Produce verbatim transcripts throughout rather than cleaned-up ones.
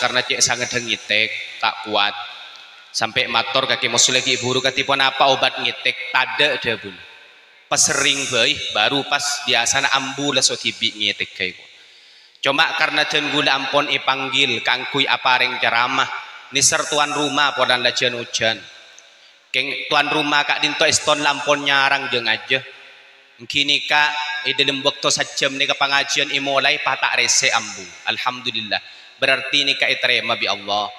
karna cè' sangedhâ ngètèk, ta' kowat. Sampè' mator ka Kè Musleh, "Ghi' bhuru kadhi ponapa obat ngètèk?" "Tadâ'," dhâbuna. Pas serrèng bhâi, baru pas biyasana ambu la so dhibi' ngètèk ghâ' èko. Coma karna dân ghulâ ampon èpanggil kaangghuy aparèng ceramah, nèser towan roma polana la jân-ojân. Kèng towan roma ka'dinto èston la ampon nyarang jâ-ngajâ. Èngghi nèka è dhâlem bâkto sajjhâm nèka pangajiyân èmolaè pas ta' rèsè ambu. Alhamdulillah. Berarti nèka ètarèma bi' Allah.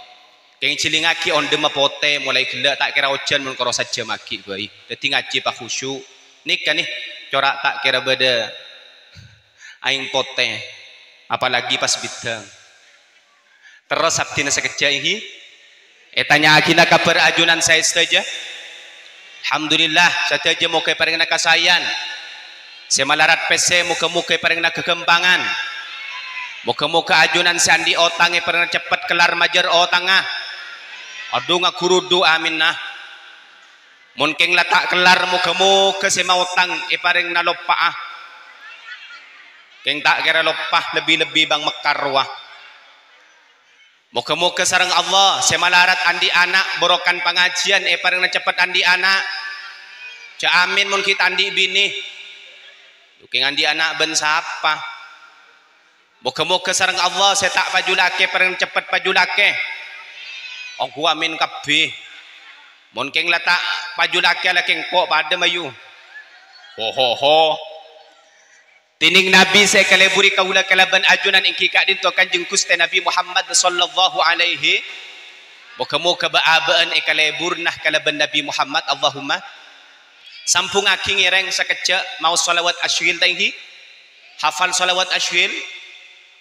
Kèng jhâlingaghi ondhâmma potè molaè ghellâ' ta' kèra ojhân mon karo sajjhâmaghi bhâi. Dhâddhi ngajhi pakhusyuk. Nèka nè, cora' ta' kèra bâdâ aèng potè. Apalagi pas bidhâng. Terros abdhina sakejjhâ' èngghi. Ètanya'aghina kabhâr ajunan saè sadhâjâ. Alhamdulillah, sadhâjâ moghâ èparèngana kasaèyan. Sè malarat pèssè moghâ-moghâ èparèngana ghâghâmpangan. Moghâ-moghâ ajunan sè andi' otang èparèngana ceppet kellar majâr otangnga. Adhu ngaghurudhu, amin, nah. Mon kèng la ta' kellar, moghâ-moghâ sè maotang èparèngana loppa'a. Kèng ta' kèra loppa, lebbi-lebbi bâng mekkar rowa. Moghâ-moghâ sareng Allah sè malarat andi' ana', bhârokana pangajiyân èparèngana ceppet andi' ana'. Jhâ' amin mon ghi' ta' andi' binè. Kèng andi' ana' bân sapa? Moghâ-moghâ sareng Allah sè ta' pajhu lakè parèng ceppet pajhu lakè. Ongghu amin kabbhi. Mon kèng la ta' pajhu lakè la kèng engko' padâ mayu. Ho, ho, ho. Dhinèng Nabi sè èkalèburè kaulâ kalabân ajunan èngghi ka'dinto Kanjeng Ghustè Nabi Muhammad sallallahu alaihi. Moghâ-moghâ bâ'-abâ'ân èkalèburrâ kalabân Nabi Muhammad. Allahumma. Sambhungaghi ngèrèng sakejjhâ' maos shalawat asyhil ta' èngghi? Hafal shalawat asyhil?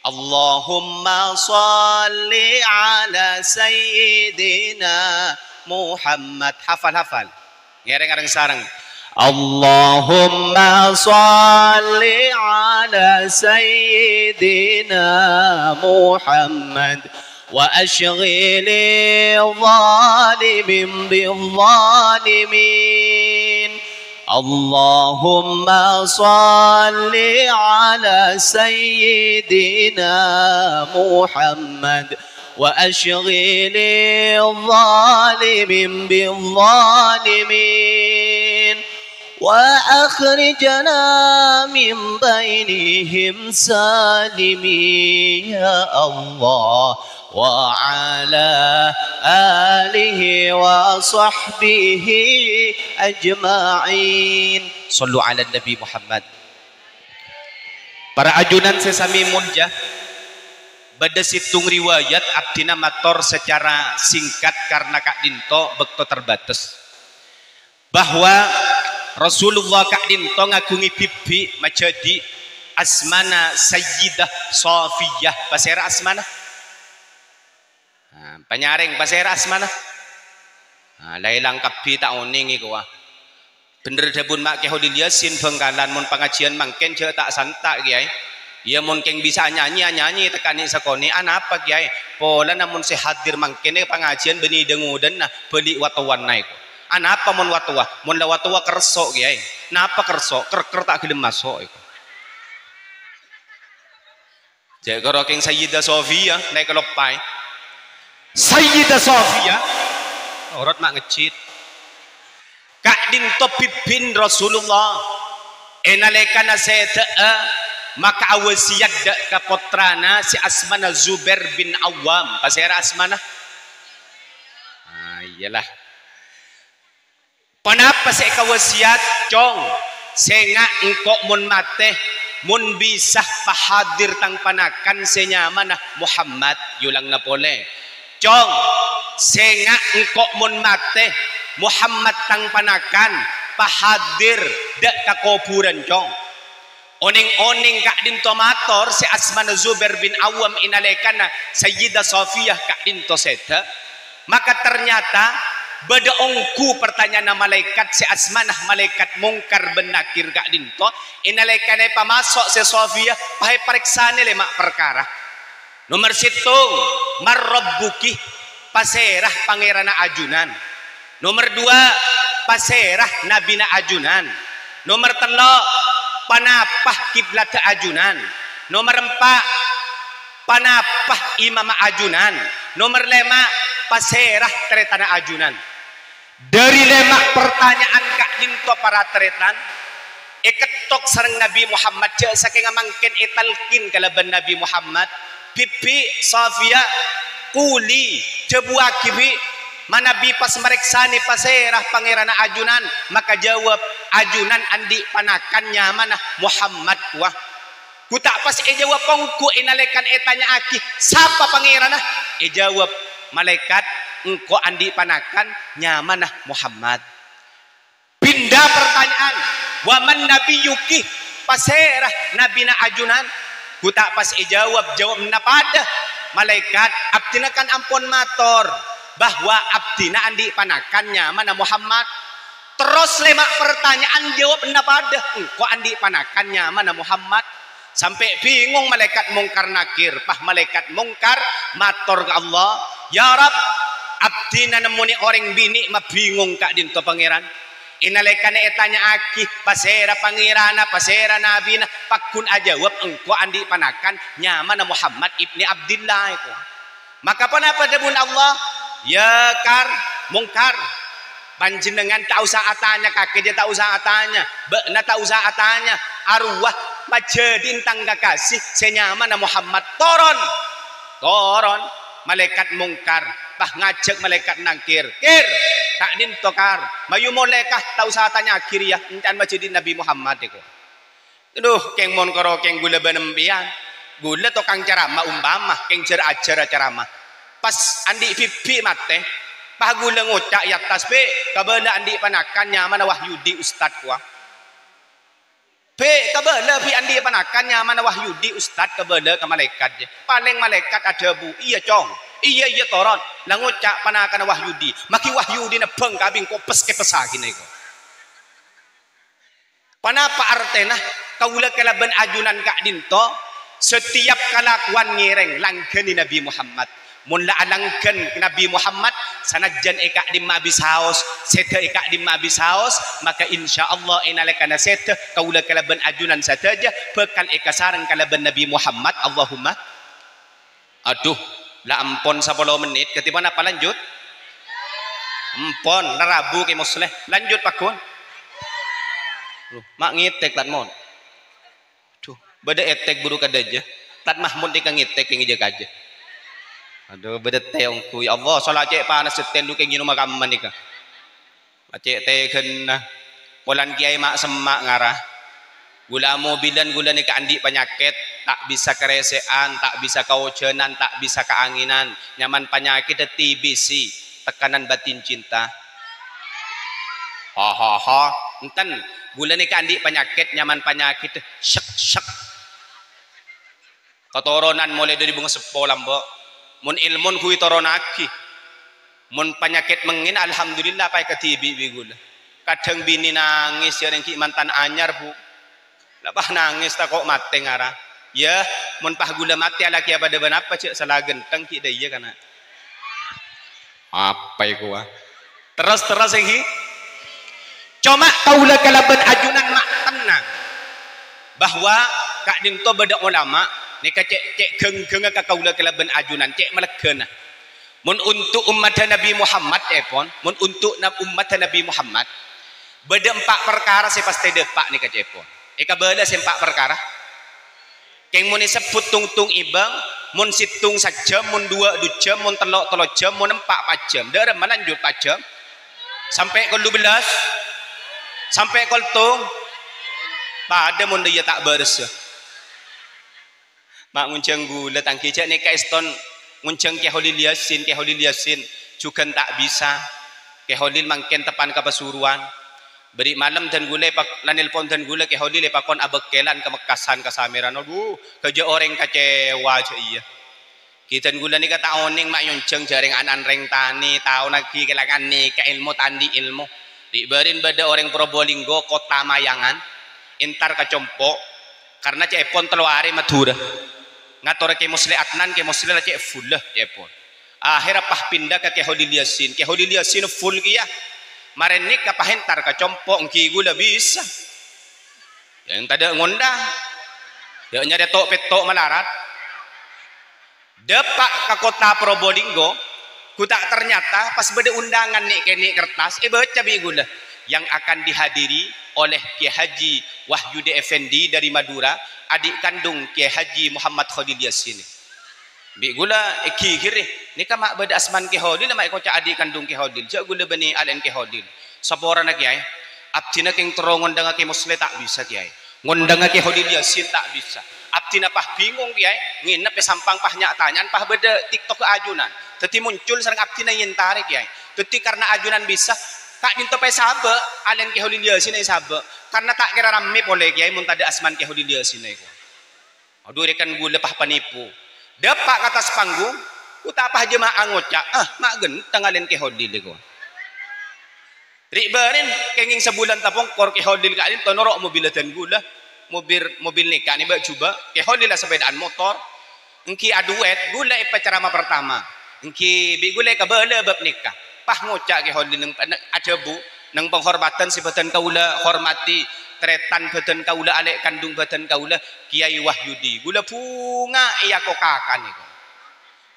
Allahumma shalli ala sayyidina Muhammad. Hafal, hafal. Ngèrèng areng-sareng. Allahumma shalli ala sayyidina Muhammad wa asyghili zalimin bizzalimin. Allahumma shalli ala sayyidina Muhammad wa asyghili zalimin bizzalimin. Wa akhrijna min bainihim salimin, ya Allah, wa ala alihi wa sahbihi ajma'in. Shallu ala Nabi Muhammad. Para ajunan sè samè molja, bâdâ sèttong riwayat abdhina mator sacara singkat karna ka'dinto bâkto terbatas. Bahwa Rasulullah ka'dinto ngaghungè bhibbhi' majhâdhi asmana Sayyidah Safiyah. Pasèra asmana? Nah, panyarèng, pasèra asmana? Nah, la èlang kabbhi ta' onèng èkowa. Bhendher dhâbuna Ma' Kè Holil Yasin Bhângkalan, mon pangajiyân mangkèn jhâ' ta' santa', Kèyaè. Iyâ, mon kèng bisa anyanyi, anyanyi, tèkanè sakonè'. Anapa, Kèyaè? Polana mon sè hadir mangkèn è pangajiyân bânnè dâ-ngodâna, bâli' wa-towana èko. Anapa mon wa-towa? Mon la wa-towa kerso', Kèyaè. Napa kerso'? Kèr-kèr ta' ghellem maso' èko. Jhâ' karo kèng Sayyidah Sofia, la èkaloppaè. Sayyidah Sofia, orot ma' ngejjhit. Ka'dinto bhibbhi'na Rasulullah è nalèkana sèdhâ'â maka awasiyat dâ' ka pottrana sè asmana Zubair bin Awwam. Pasèra asmana? Ah, iyalah. Ponapa sè èkawasiyat, Cong? Sènga' engko' mon matè, mon bisa pahadir tang panakan sè nyamana Muhammad. Èolangna polè. Cong, sènga' engko' mon matè, Muhammad tang panakan pahadir dâ' ka kobhurân, Cong. Onèng-onèng ka'dinto mator sè asmana Zubair bin Awwam è nalèkana Sayyidah Sofiyah ka'dinto sèdhâ, maka ternyata bâdâ ongghu partanyaanna malaèkat sè asmana malaèkat Mungkar bân Nakir ka'dinto, è nalèkana èpamaso' sè Sofiyah, pas èparèksanè lèma' parkara. Nomer sèttong, "Man rabbuki?" Pasèra pangèranna ajunan? Nomer dua, pasèra nabina ajunan? Nomer tello', ponapa kiblatta ajunan? Nomer empa', Ponapa imamma ajunan? Nomer lèma', pasèra tarètanna ajunan? Dhâri lèma' partanya'an ka'dinto para tarètan, èkettok sareng Nabi Muhammad, jhâ' sakènga mangkèn ètalkin kalabân Nabi Muhammad, "Bibi, Safiya, quli, dhâbuwâghi, Bi, manabi pas marèksanè pasèra Pangèranna ajunan, maka jâwâb, ajunan andi' panakan nyamana Muhammad, kowa." Ghu ta' pas èjâwâb ongghu è nalèkana ètanya'aghi, "Sapa Pangèranna?" Èjâwâb malaèkat, "Engko' andi' panakan nyamana Muhammad." Pinda partanya'an, "Wa man nabiyyuki?" Pasèra nabina ajunan? Ghu ta' pas èjâwâb, jâwâbbhâ padâ. Malaèkat, "Abdhina kan ampon mator bahwa abdhina andi' panakan nyamana Muhammad." Terros lèma' partanya'an jâwâbbhâ padâ, "Engko' andi' panakan nyamana Muhammad." Sampè' bingong malaèkat Mungkar Nakir. Pas malaèkat Mungkar mator ka Allah, "Ya Rabb, abdhina nemmonè orèng binè' mabingong ka'dinto Pangèran. È nalèkana ètanya'aghi, 'Pasèra Pangèranna, pasèra nabina?' Pagghun ajâwâb, 'Engko' andi' panakan nyamana Muhammad ibni Abdillah,' èkowa." Maka ponapa dhâbuna Allah? "Ya Kar, Mungkar, panjhennengngan ta' osa atanya, kakè jâ ta' osa atanya, bâ'na ta' osa atanya, arowa majâdhi'in tang kakasè sè nyamana Muhammad. Toron!" Toron malaèkat Mungkar, pas ngajhâk malaèkat Nakir, "Kir, ka'dinto Kar, mayu molè, Ka, ta' osa atanya'aghi rèya, ènca'na majâdhi'in Nabi Muhammad," èkowa. Dhu, kèng mon karo kèng ghulâ bân empèyan. Ghulâ tokang ceramah umpama, kèng jhâr-ajhâr acaramah. Pas andi' bibi matè, pas ghulâ ngoca' è attas, "Bi, kabâlâ andi' panakan nyamana Wahyudi, Ustad," kowa. "Bi, kabâlâ, Bi, andi' panakan nyamana Wahyudi, Ustad," kabâlâ ka malaèkat, jâ. Palèng malaèkat adhâbu, "Iyâ, Cong. Iyâ, iyâ, toron. La ngoca' panakanna Wahyudi. Maghi Wahyudi nebbhâng ka abing ko' pes-kepessaghi nèko." Ponapa artèna? Kaulâ kalabân ajunan ka'dinto, satèyap kalakowan ngèrèng, langghâni Nabi Muhammad. Mon la alangghân Nabi Muhammad, sanajjân è ka'dimma abis haos, sèdhâ è ka'dimma abis haos, maka insyaallah è nalèkana sèdhâ, kaulâ kalabân ajunan sadhâjâ bhâkal èkasareng kalabân Nabi Muhammad. Allahumma. Adhu, la ampon sapolo mennit, kadhi ponapa lanjut? Ampon, la rabu Kè Musleh. Lanjut, pagghun. Loh, ma' ngètèk, Tat Mon. Adhu, bâdâ ètèk buru kadhâjâ. Tat Mahmud nèka ngètèk kèng ngèjâ kajâ. Adhu, bâdâ tè ongghu. Ya Allah, sala cè' panas jâ tèndu kèng ngènoma kamma nèka. Acè' tèghânna. Polana kèyaè ma'-semma' ngara. Ghulâ amobilan ghulâ nèka andi' panyakèt, ta' bisa karèsè'an, ta' bisa kaojhânan, ta' bisa kaangènan. Nyamana panyakèddhâ T B C, tekanan batin cinta. Hahaha. Enten, ghulâ nèka andi' panyakèt nyamana panyakèddhâ syek-syek. Katoronan molaè dhâri bângaseppo lambâ'. Mon èlmo ghu ètoronaghi. Mon panyakèt mangèn, alhamdulillah, paè kadhibi' bi' ghulâ. Kadhâng binè nangès, jârèng ghi' mantan anyar, Bu. La pas nangès tako' matè ngara. Yâ, mon pas ghulâ matè alakèya padâ bân apa, jâ' sala ghântheng ghi' dâ' iyâ kana'. Apa èkowa? Terros, terros, èngghi. Coma kaulâ kalabân ajunan ma' tennang bahwa ka'dinto bâdâ olama nèka cè', cè' ghânggângnga ka kaulâ kalabân ajunan, cè' maleggâna. Mon untuk ummadhâ Nabi Muhammad, ca'èpon, mon untuk na-, ummadhâ Nabi Muhammad, bâdâ empa' parkara sè pastè dâpa' nèka, ca'èpon. Èkabâlâ sè empa' parkara. Kèng mon èsebbhut tong-tong èbâng, mon sèttong sajjhâm, mon duwâ' dujjhâm, mon tello' tello jhâm, mon empa' pajjhâm. Dâ'remma lanjut pajjhâm? Sampè' kol dubellâs? Sampè' kol tong? Padâ mon dâ' iyâ ta' bârâssa. Ma' ngonjhâng ghulâ, tangghâ jâ' nèka èston ngonjhâng Kè Holil Yasin, Kè Holil Yasin jhughân ta' bisa. Kè Holil mangkèn teppan ka Pasuruan. Bâri' malem dân ghulâ èpak-, la nelpon dân ghulâ, Kè Holil èpakon abâkkèlan ka Mekkasân, ka Samèran. Adhu, ghâjâ' orèng kacèwa jâ' iyâ. Ghi dân ghulâ nèka ta' onèng ma' èonjhâng jârèng an-, an-, rèng tanè, taona ghi kèlangan nèka èlmo ta' andi' èlmo. Ri'-bâri'na bâdâ orèng Probolinggo, Kota Mayangan, entar ka compo', karna ca'èpon tello arè Madhurâ. Ngatorè Kè Musleh Adnan, Kè Musleh la cè' fulla ca'èpon. Akhèrra pas pinda ka Kè Holil Yasin. Kè Holil Yasin full kèya. Marèn nèka pas entar ka compo', èngghi ghulâ bisa. Yang tadâ' ngondang. Ya nyarè to'-petto' malarat. Dâpa' ka kottha Probolinggo, ghu ta' ternyata pas bâdâ undangan nè'-kènè' kertas, èbâca bi' ghulâ, "Yang akan dihadiri oleh Kiai Haji Wahyudi Effendi dari Madura, adik kandung Kiai Haji Muhammad Kholil Yasin." Bi' ghulâ èghighirè, "Nèka ma' bâdâ asmana Kiai Kholil, ma' èkoca' adik kandung Kiai Kholil, jhâ' ghulâ bânnè alè'en Kiai Kholil." "Saporana, Kiai, abdhina kèng terro ngondhângnga Kiai Musleh ta' bisa, Kiai. Ngondhângnga Kiai Kholil Yasin ta' bisa. Abdhina pas bingung, Kiai, ngènep è Sampang pas nya'-tanya'an pas bâdâ TikTok ajunan. Dhâddhi muncul sareng abdhina èyèntarè, Kiai. Dhâddhi karna ajunan bisa, ka'dinto pas èsabâ', alè'en Kiai Kholil Yasin èsabâ'. Karna ta' kèra rammè polè, Kiai, mon tadâ' asmana Kiai Kholil Yasin èko." Adhu, rèkan ghulâ pas panèpo. Dâpa' ka attas panggung, ghu ta' pas jemaah ngoca', "Ah, ma' ghântheng alè'en Kiai Kholil èko." Ri' bârèn, kèngèng sabulân tapongkor Kiai Kholil ka'dinto noro' mobil adân ghulâ. Mobil, mobil nèka nè bâ' jhubâ', Kiai Kholil la sapèdaan motor. Èngghi aduwèt, ghulâ èpacarama partama. Èngghi bi' ghulâ èkabâlâ bab nèka. Pas ngoca' Kiai Kholil neng, neng, adhâbu, "Neng panghormadhân sè bâdhân kaulâ hormadhi, tarètan bâdhân kaulâ, alè' kandung bâdhân kaulâ, Kiai Wahyudi." Ghulâ bhunga èako kakan èko.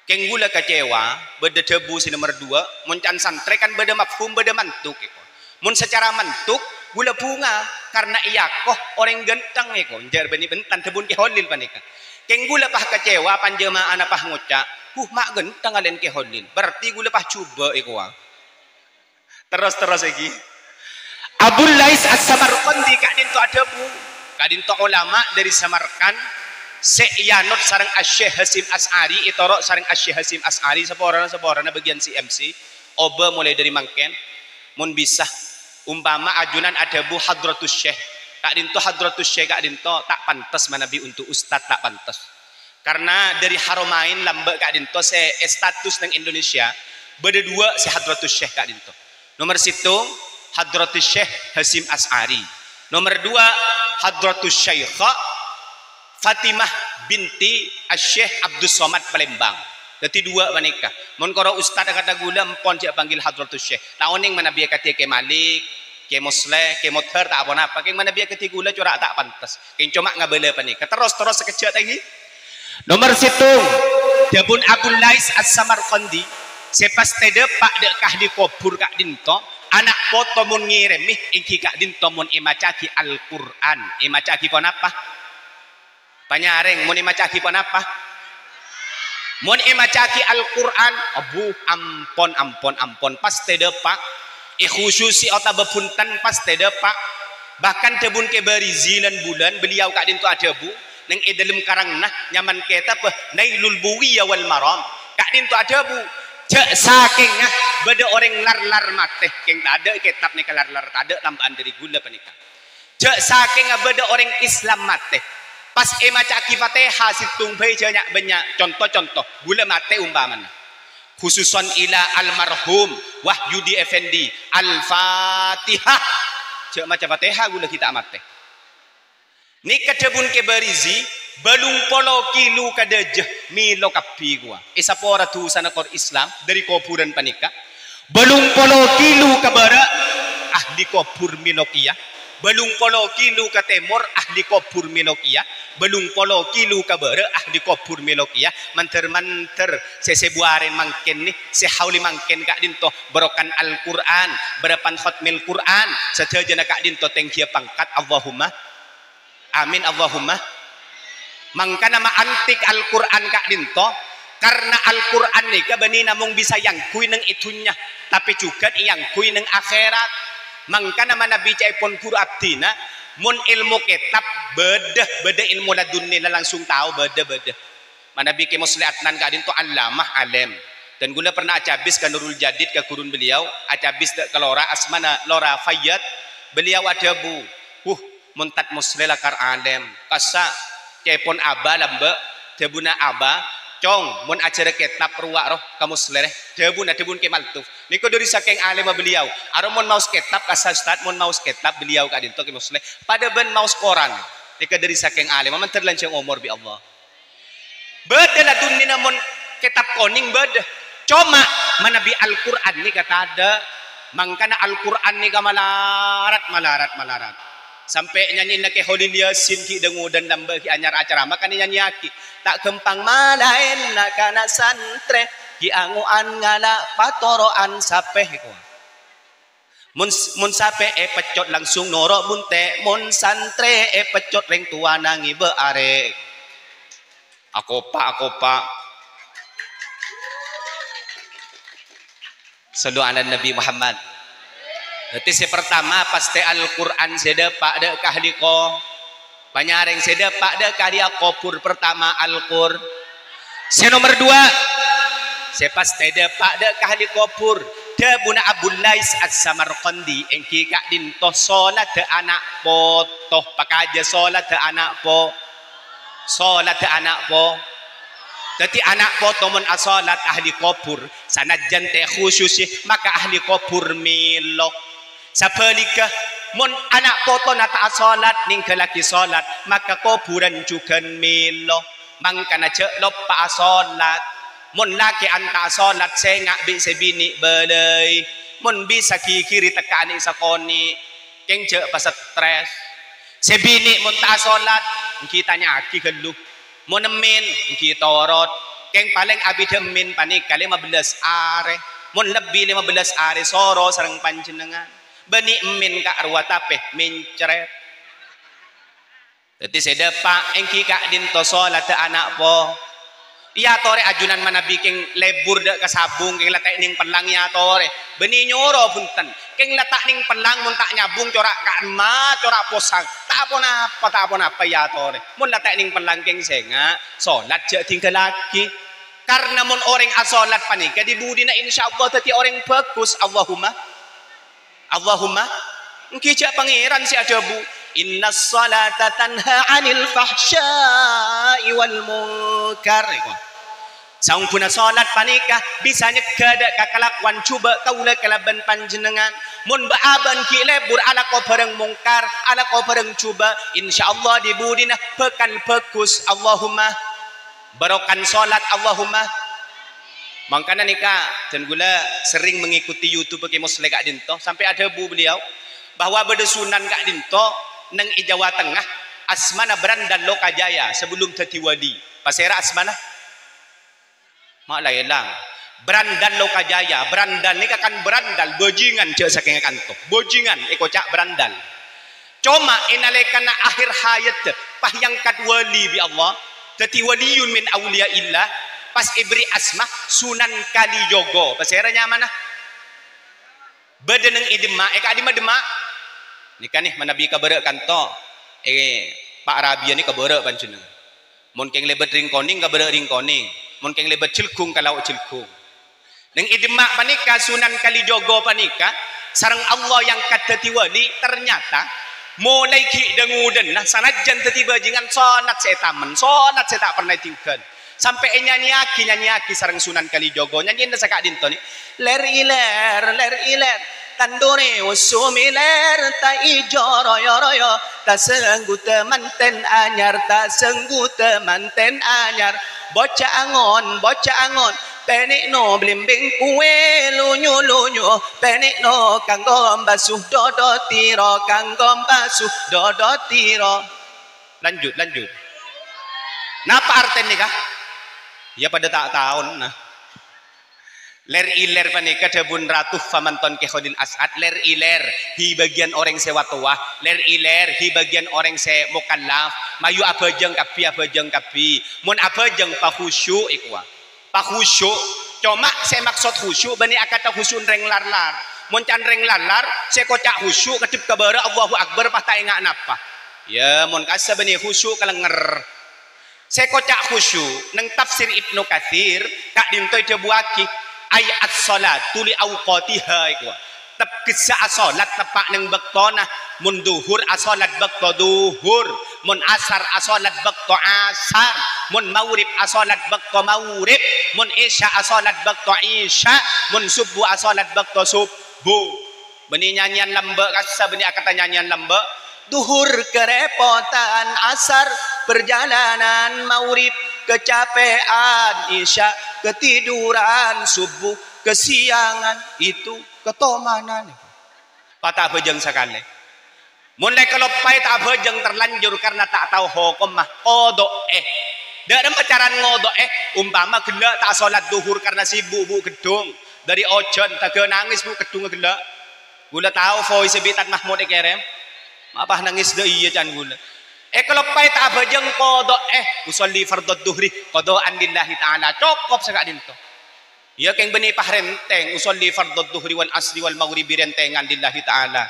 Kèng ghulâ kecewa, bâdâ dhâbu sè nomer duwâ', mon ca'na santrè kan bâdâ mafhum, bâdâ mantuk èko. Mon sacara mantuk, ghulâ bhunga karna èako orèng ghântheng èko, jhâr bânnè bhântan dhâbuna Kiai Kholil panèka. Kèng ghulâ pas kecewa, panjema'anna pas ngoca', "Huh, ma' ghântheng alè'en Kiai Kholil." Berarti ghulâ pas jhubâ' èko, wa. Terros-terros èngghi. Abul Lais As-Samarqandi ka'dinto adhâbu, ka'dinto ulama dâri Samarkand sè èyanot sareng Asy-Syaikh Hasyim Asy'ari, ètoro' sareng Asy-Syaikh Hasyim Asy'ari, saporana-saporana bâgiyân C M C, obâ molaè dâri mangkèn, mon bisa, umpama ajunan adhâbu Hadratus Syaikh, ka'dinto Hadratus Syaikh ka'dinto ta' pantes manabi untuk ustad, ta' pantes. Karna dâri Haramain lambâ' ka'dinto sè èstatus neng Indonesia, bâdâ duwâ' sè Hadratus Syaikh ka'dinto. Nomer sèttong, Hadratus Syaikh Hasyim Asy'ari. Nomer duwâ', Hadratus Syaikha Fatimah binti Asy-Syaikh Abdus Somad Palembang. Dhâddhi duwâ' panèka. Mon koro ustad akadhi ghulâ, empon jhâ' panggil Hadratus Syaikh. Ta' onèng manabi akadhi Kè Malik, Kè Musleh, Kè Mudhar, ta' ponapa. Kèng manabi akadhi ghulâ cora' ta' pantes. Kèng coma ngabâlâ panèka. Terros-terros sakejjhâ' ta' èngghi. Nomer sèttong, dhâbuna Abul Lais As-Samarqandi, sè pas tadâpa' dâ' ka ahli kobhur ka'dinto, ana' poto mon ngèrèmè èngghi ka'dinto mon èmaca'aghi Al-Qur'an. Èmaca'aghi ponapa? Panyarèng, mon èmaca'aghi ponapa? Mon èmaca'aghi Al-Qur'an, abu, ampon, ampon, ampon, pas tadâpa', èkhususè otabâ bhunten pas tadâpa'. Bahkan dhâbuna Kè Barizi lan bulân, beliau ka'dinto adhâbu, neng è dâlem karangnga, nyamana kètabbhâ Nailul Bughiyah wal Maram. Ka'dinto adhâbu, jhâ' sakènga bâdâ orèng lar-lar matè, kèng tadâ' kètab nèka lar-lar, tadâ' tamba'an dâri ghulâ panèka. Jhâ' sakènga bâdâ orèng Islam matè, pas èmaca'aghi Fatèha sèttong bhâi jhâ' nya'-bânnya', conto-conto, ghulâ matè umpamana. Khususan ila almarhum Wahyudi Effendi, Al-Fatihah. Jhâ' maca Fatèha ghulâ ghi' ta' matè. Nèka dhâbuna Kè Barizi, bâllung polo kilo ka dâjâ mèlo kabbhi, kowa. Èsapora dhusana kor Islam dâri kobhurân panèka. Bâllung polo kilo ka bârâ', ahli kobhur mèlo kèya. Bâllung polo kilo ka tèmor, ahli kobhur mèlo kèya. Bâllung polo kilo ka bârâ', ahli kobhur mèlo kèya. Mandhâr-mandhâr sè sèbu arè mangkèn nè, sè haulè mangkèn ka'dinto, bârokana Al-Qur'an, bârâmpan khotmil Qur'an, sadhâjâna ka'dinto tèngghiyâ pangkat, Allahumma amin, Allahumma. Mangkana ma' antik Al-Qur'an ka'dinto, karna Al-Qur'an nèka bânnè namong bisa èangghuy neng è dhunnya, tapè jhughân èangghuy neng akhèrat. Mangkana manabi ca'èpon ghuru abdhina, mon èlmo kètab bâdâ, bâdâ èlmo ladunni la langsung tao, bâdâ, bâdâ. Manabi Kè Musleh Adnan ka'dinto allamah, alèm. Dan ghulâ pernah acabis ka Nurul Jadid, ka ghuruna beliau, acabis dâ' ka lora, asmana Lora Fayyad. Beliau adhâbu, "Huh, mon Tad Musleh lakar alèm. Kassa' ca'èpon Aba lambâ'." Dhâbuna Aba, "Cong, mon ajhârâ kètab rowa roh ka Musleh rè." Dhâbuna, dhâbuna Kè Maltuf. Nèko dâri sakèng alèmma beliau. Aro mon maos kètab, kassa' Ustad, mon maos kètab beliau ka'dinto Kè Musleh. Padâ bân maos koran. Nèka dâri sakèng alèmma, mandhâr lanjhâng omor bi' Allah. Bâdâ ladunnina mon kètab konèng bâdâ. Coma manabi Al-Qur'an nèka tadâ'. Mangkana Al-Qur'an nèka malarat, malarat, malarat. Sampè' nyanyina Kè Kholil Yasin ghi' dhâng-ngodhâng lambâ' ghi' anyar acara, makana nyanyiyaghi. Ta' ghâmpang malaèna kana santrè, ghi' ango'an ngala' patoro'an sapè, kowa. Mon, mon sapè èpeccot langsung noro' bunte', mon santrè èpeccot rèng towana ngibâ arè. Akopa', akopa'. Shallu ala Nabi Muhammad. Dhâddhi sè pertama pastè Al-Qur'an sè dâpa' dâ' ka ahli ko-, panyarèng sè dâpa' dâ' ka ahli kobhur pertama Al-Qur-, sè nomer dua, sè pastè dâpa' dâ' ka ahli kobhur. Dhâbuna Abul Lais As-Samarqandi èngghi ka'dinto solatta ana' poto, pakajâ solatta ana' po-, Solatta ana' po-, dhâddhi ana' poto mon asolat ahli kobhur, sanajjân ta' khusyu' sè, maka ahli kobhur mèlo. Sabhâligghâ, mon ana' potona ta' asolat, nèngghâllaghi solat, maka kobhurân jhughân mèlo. Mangkana jhâ' loppa asolat. Mon lakè'an ta' asolat, sènga' bi' sè binè' bâlâi. Mon bisa ghighiri tekka' anè' sakonè', kèng jhâ' pastrès. Sè binè' mon ta' asolat, èngghi tanya'aghi ghâllu. Mon emmèn, èngghi torot. Kèng palèng abidhâ emmèn panèka lèma bellâs arè. Mon lebbi lèma bellâs arè, soro sareng panjhennengngan. Bânnè emmèn ka'rowa tapè mèncrèt. Dhâddhi sè dâpa' èngghi ka'dinto solatta ana' po-, èyatorè ajunan manabi kèng lebur dâ' ka sabung, kèng la ta' nèng pellang èyatorè. Bânnè nyoro bhunten. Kèng la ta' nèng pellang mon ta' nyabung cora' ka'emma, cora' posang. Ta' ponapa, ta' ponapa èyatorè. Mon la ta' nèng pellang kèng sènga', solat jhâ' dhinggâllaghi. Karna mon orèng asolat panèka dhi-budhina insyaallah dhâddhi orèng bhâghus. Allahumma, Allahumma, èngghi jhâ' Pangèran sè adhâbu, "Innas sholata tanha 'anil fahsya'i wal munkar." Saongghuna solat panèka bisa nyegghâ dâ' ka kalakowan jhubâ' kaulâ kalabân panjhennengngan. Mon bâ-abâ'na ghi' lebur alako bhârâng mongkar, alako bhârâng jhubâ', insyaallah dhi-budhina bhâkal bhâghus. Allahumma barokan solat, Allahumma. Mangkana nèka, dân kaulâ serrèng mengikuti YouTube Kè Musleh ka'dinto, sampè' adhâbu beliau bahwa bâdâ sunan ka'dinto nèng è Jawa Tengah, asmana Brandan Lokajaya sebelum dhâddhi wali. Pasèra asmana? Ma' la èlang. Brandan Lokajaya, Brandan nèka kan brandal, bajingan jhâ' sakènga kanto. Bajingan èkoca' brandal. Coma è nalèkana akhir hayatta, pas èangkat wali bi' Allah, dhâddhi waliyun min auliyaillah, pas èberri' asma Sunan Kalijogo. Pasèra nyamana? Bâdâ nèng è Demak, è ka'dimma Demak? Nèka nè, manabi kabârâ' kanto, è Pa' Rabiya nè kabârâ' panjhennengngan. Mon kèng lèbât Rèngkonèng, kabârâ' Rèngkonèng. Mon kèng lèbât Jhelgung, ka Lao' Jhelgung. Nèng è Demak panèka, Sunan Kalijogo panèka, sareng Allah èangkat dhâddhi wali, ternyata molaè ghi' dhâng-ngodhânna, sanajjân dhâddhi bajingan, solat sè ètamen, solat sè ta' pernah èdhinggâl. Sampè' ènyanyiyaghi, nyanyiyaghi sareng Sunan Kalijogo, nyanyina saka'dinto nè, "Lèr-ilèr, lèr-ilèr, tandurè osso mèlèr, ta' ijo royo-royo, tasengguta mantèn anyar, tasengguta mantèn anyar, bocca angon, bocca angon, pènè'no blimbing kuwè lunyu-lunyu, pènè'no kanggom basu dodotiro, kanggom basu dodotiro." Lanjut, lanjut. Napa artèna nèka? Ya padâ ta' taon, nah. Lèr-ilèr panèka dhâbuna Ratu Famanton Kè Kholil As'ad, lèr-ilèr, hi bâgiyân orèng sè wa-towa, lèr-ilèr, hi bâgiyân orèng sè mokallaf, mayu abhâjâng kabbhi, abhâjâng kabbhi. Mon abhâjâng, pakhusyu' èkowa. Pakhusyu', coma sè maksod khusyu' bânnè akadhi khusyu'na rèng lar-lar. Mon can rèng lar-lar, sè èkoca' khusyu' kadhip kabârâ' Allahu Akbar pas ta' enga' napa. Ya, mon kassa' bânnè khusyu' kalènger. Sè èkoca' khusyu' nèng tafsir Ibnu Katsir, ka'dinto èdhâbuwâghi, "Ay as-shalatu li awqatiha," èkowa. Tep-, kassa' asolat teppa' nèng bâktona. Mon dhuhur asolat bâkto dhuhur, mon asar asolat bâkto asar, mon maghrib asolat bâkto maghrib, mon isya asolat bâkto isya, mon subuh asolat bâkto subuh. Bânnè nyanyèyan lambâ' kassa', bânnè akadhi nyanyèyan lambâ'. Dhuhur kerepotan, asar perjalanan, maghrib kecapean, isya ketiduran, subuh kesiangan, itu ketomanan. Pas ta' abhâjâng sakalè. Mon la èkaloppaè ta' abhâjâng terlanjur karna ta' tao hokomma, qodho'è. Dâ' remma carana ngodho'è? Ompama ghellâ' ta' asolat dhuhur karna sibuk bu' ghedhung, dâri ojhân, tagâ nangès bu' ghedhungnga ghellâ'. Ghulâ tao voice bi' Tan Mahmud èkèrèm. Mapa nangès dâ' iyâ can ghulâ. Èkaloppaè ta' abhâjâng, qodho'è. Usolli fardhod dhuhri qadha'an lillahi ta'ala. Cokop saka'dinto. Iyâ, kèng bânnè pas rèntèng, usolli fardhod dhuhri wal asri wal maghribi rèntèngan lillahi ta'ala.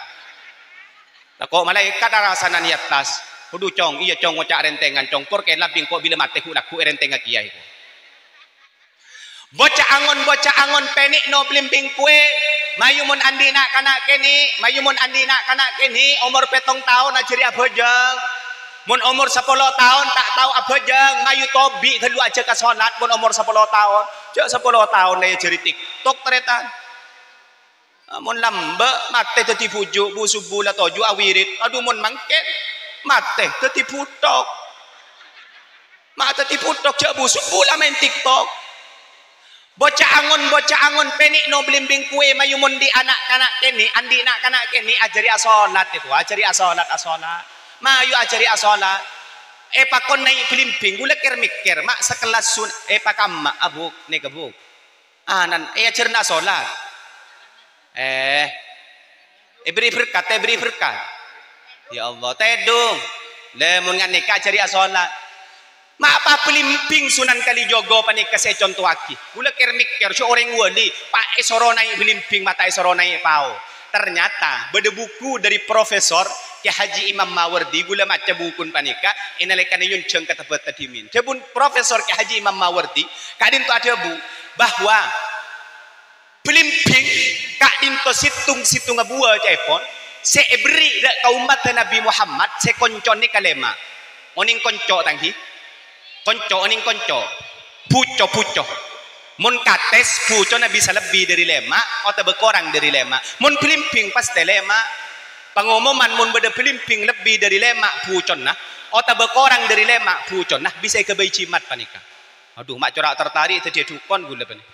Tako' malaèkat arasanan è attas. Kodhu, Cong, iyâ, Cong, ngoca' rèntèngan, Cong. Por kèla bingko bilâ matè ghu'-lagghu' èrèntèngngaghi, yâ, iko. Boca angon, boca angon, pènè' no blimbing kowè. Mayu mon andi' na'-kana' kènè', mayu mon andi' na'-kana' kènè', omor pèttong taon ajhâri abhâjâng. Mon omor sapolo taon ta' tao abhâjâng, mayu tobi' ghâllu ajhâk asolat mon omor sapolo taon. Jhâ' sapolo taon la èajhâri TikTok, tarètan. Mon lambâ' matè dhâddhi bhuju', bu-subu la toju' awirid. Adhu, mon mangkèn matè dhâddhi bhuthok. Ma' dhâddhi bhuthok, jhâ' bu-subu la maèn TikTok. Boca angon, boca angon, pènè' no blimbing kowè, mayu mon andi' na'-kana' kènè', andi' na'-kana' kènè', ajhâri asolat, èko, ajhâri asolat, asolat. Mayu ajhâri asolat. Èpakon naè' blimbing, ghulâ kèr-mèkkèr, ma' sakellas sun-, èpakamma, abuk, nèka, Bu'. Anan, èajhârna asolat. Eh, èbèrri' berkat, èbèrri' berkat. Ya Allah, tèdung. Lè, mon ngan nèka ajhâri asolat. Mapa blimbing Sunan Kalijogo panèka sè ècontowaghi? Ghulâ kèr-mèkkèr, sè orèng wali, pa' èsoro naè' blimbing, ma' ta' èsoro naè' pao. Ternyata, bâdâ buku dâri Profesor Kè Haji Imam Mawardi, ghulâ maca bukun panèka, è nalèkana nyonjhâng ka Tabatta dhimèn. Dhâbuna Profesor Kè Haji Imam Mawardi, ka'dinto adhâbu bahwa Blimbing ka'dinto sèttong-sèttongnga buwâ ca'èpon sè èberri' dâ' ka ommaddhâ Nabbhi Muhammad sè koncona kalèma'. Onèng konco, ta' ènggi? Konco, onèng konco. Buco, buco. Mon kates, bucona bisa lebbi dâri lèma' otabâ korang dâri lèma'. Mon blimbing, pastè lèma'. Pangomoman, mon bâdâ blimbing lebbi dâri lèma' bucona otabâ korang dâri lèma' bucona, bisa èghâbây jimat panèka. Adhu, ma' cora' tertarik dhâddhiyâ dhukon ghulâ panèka.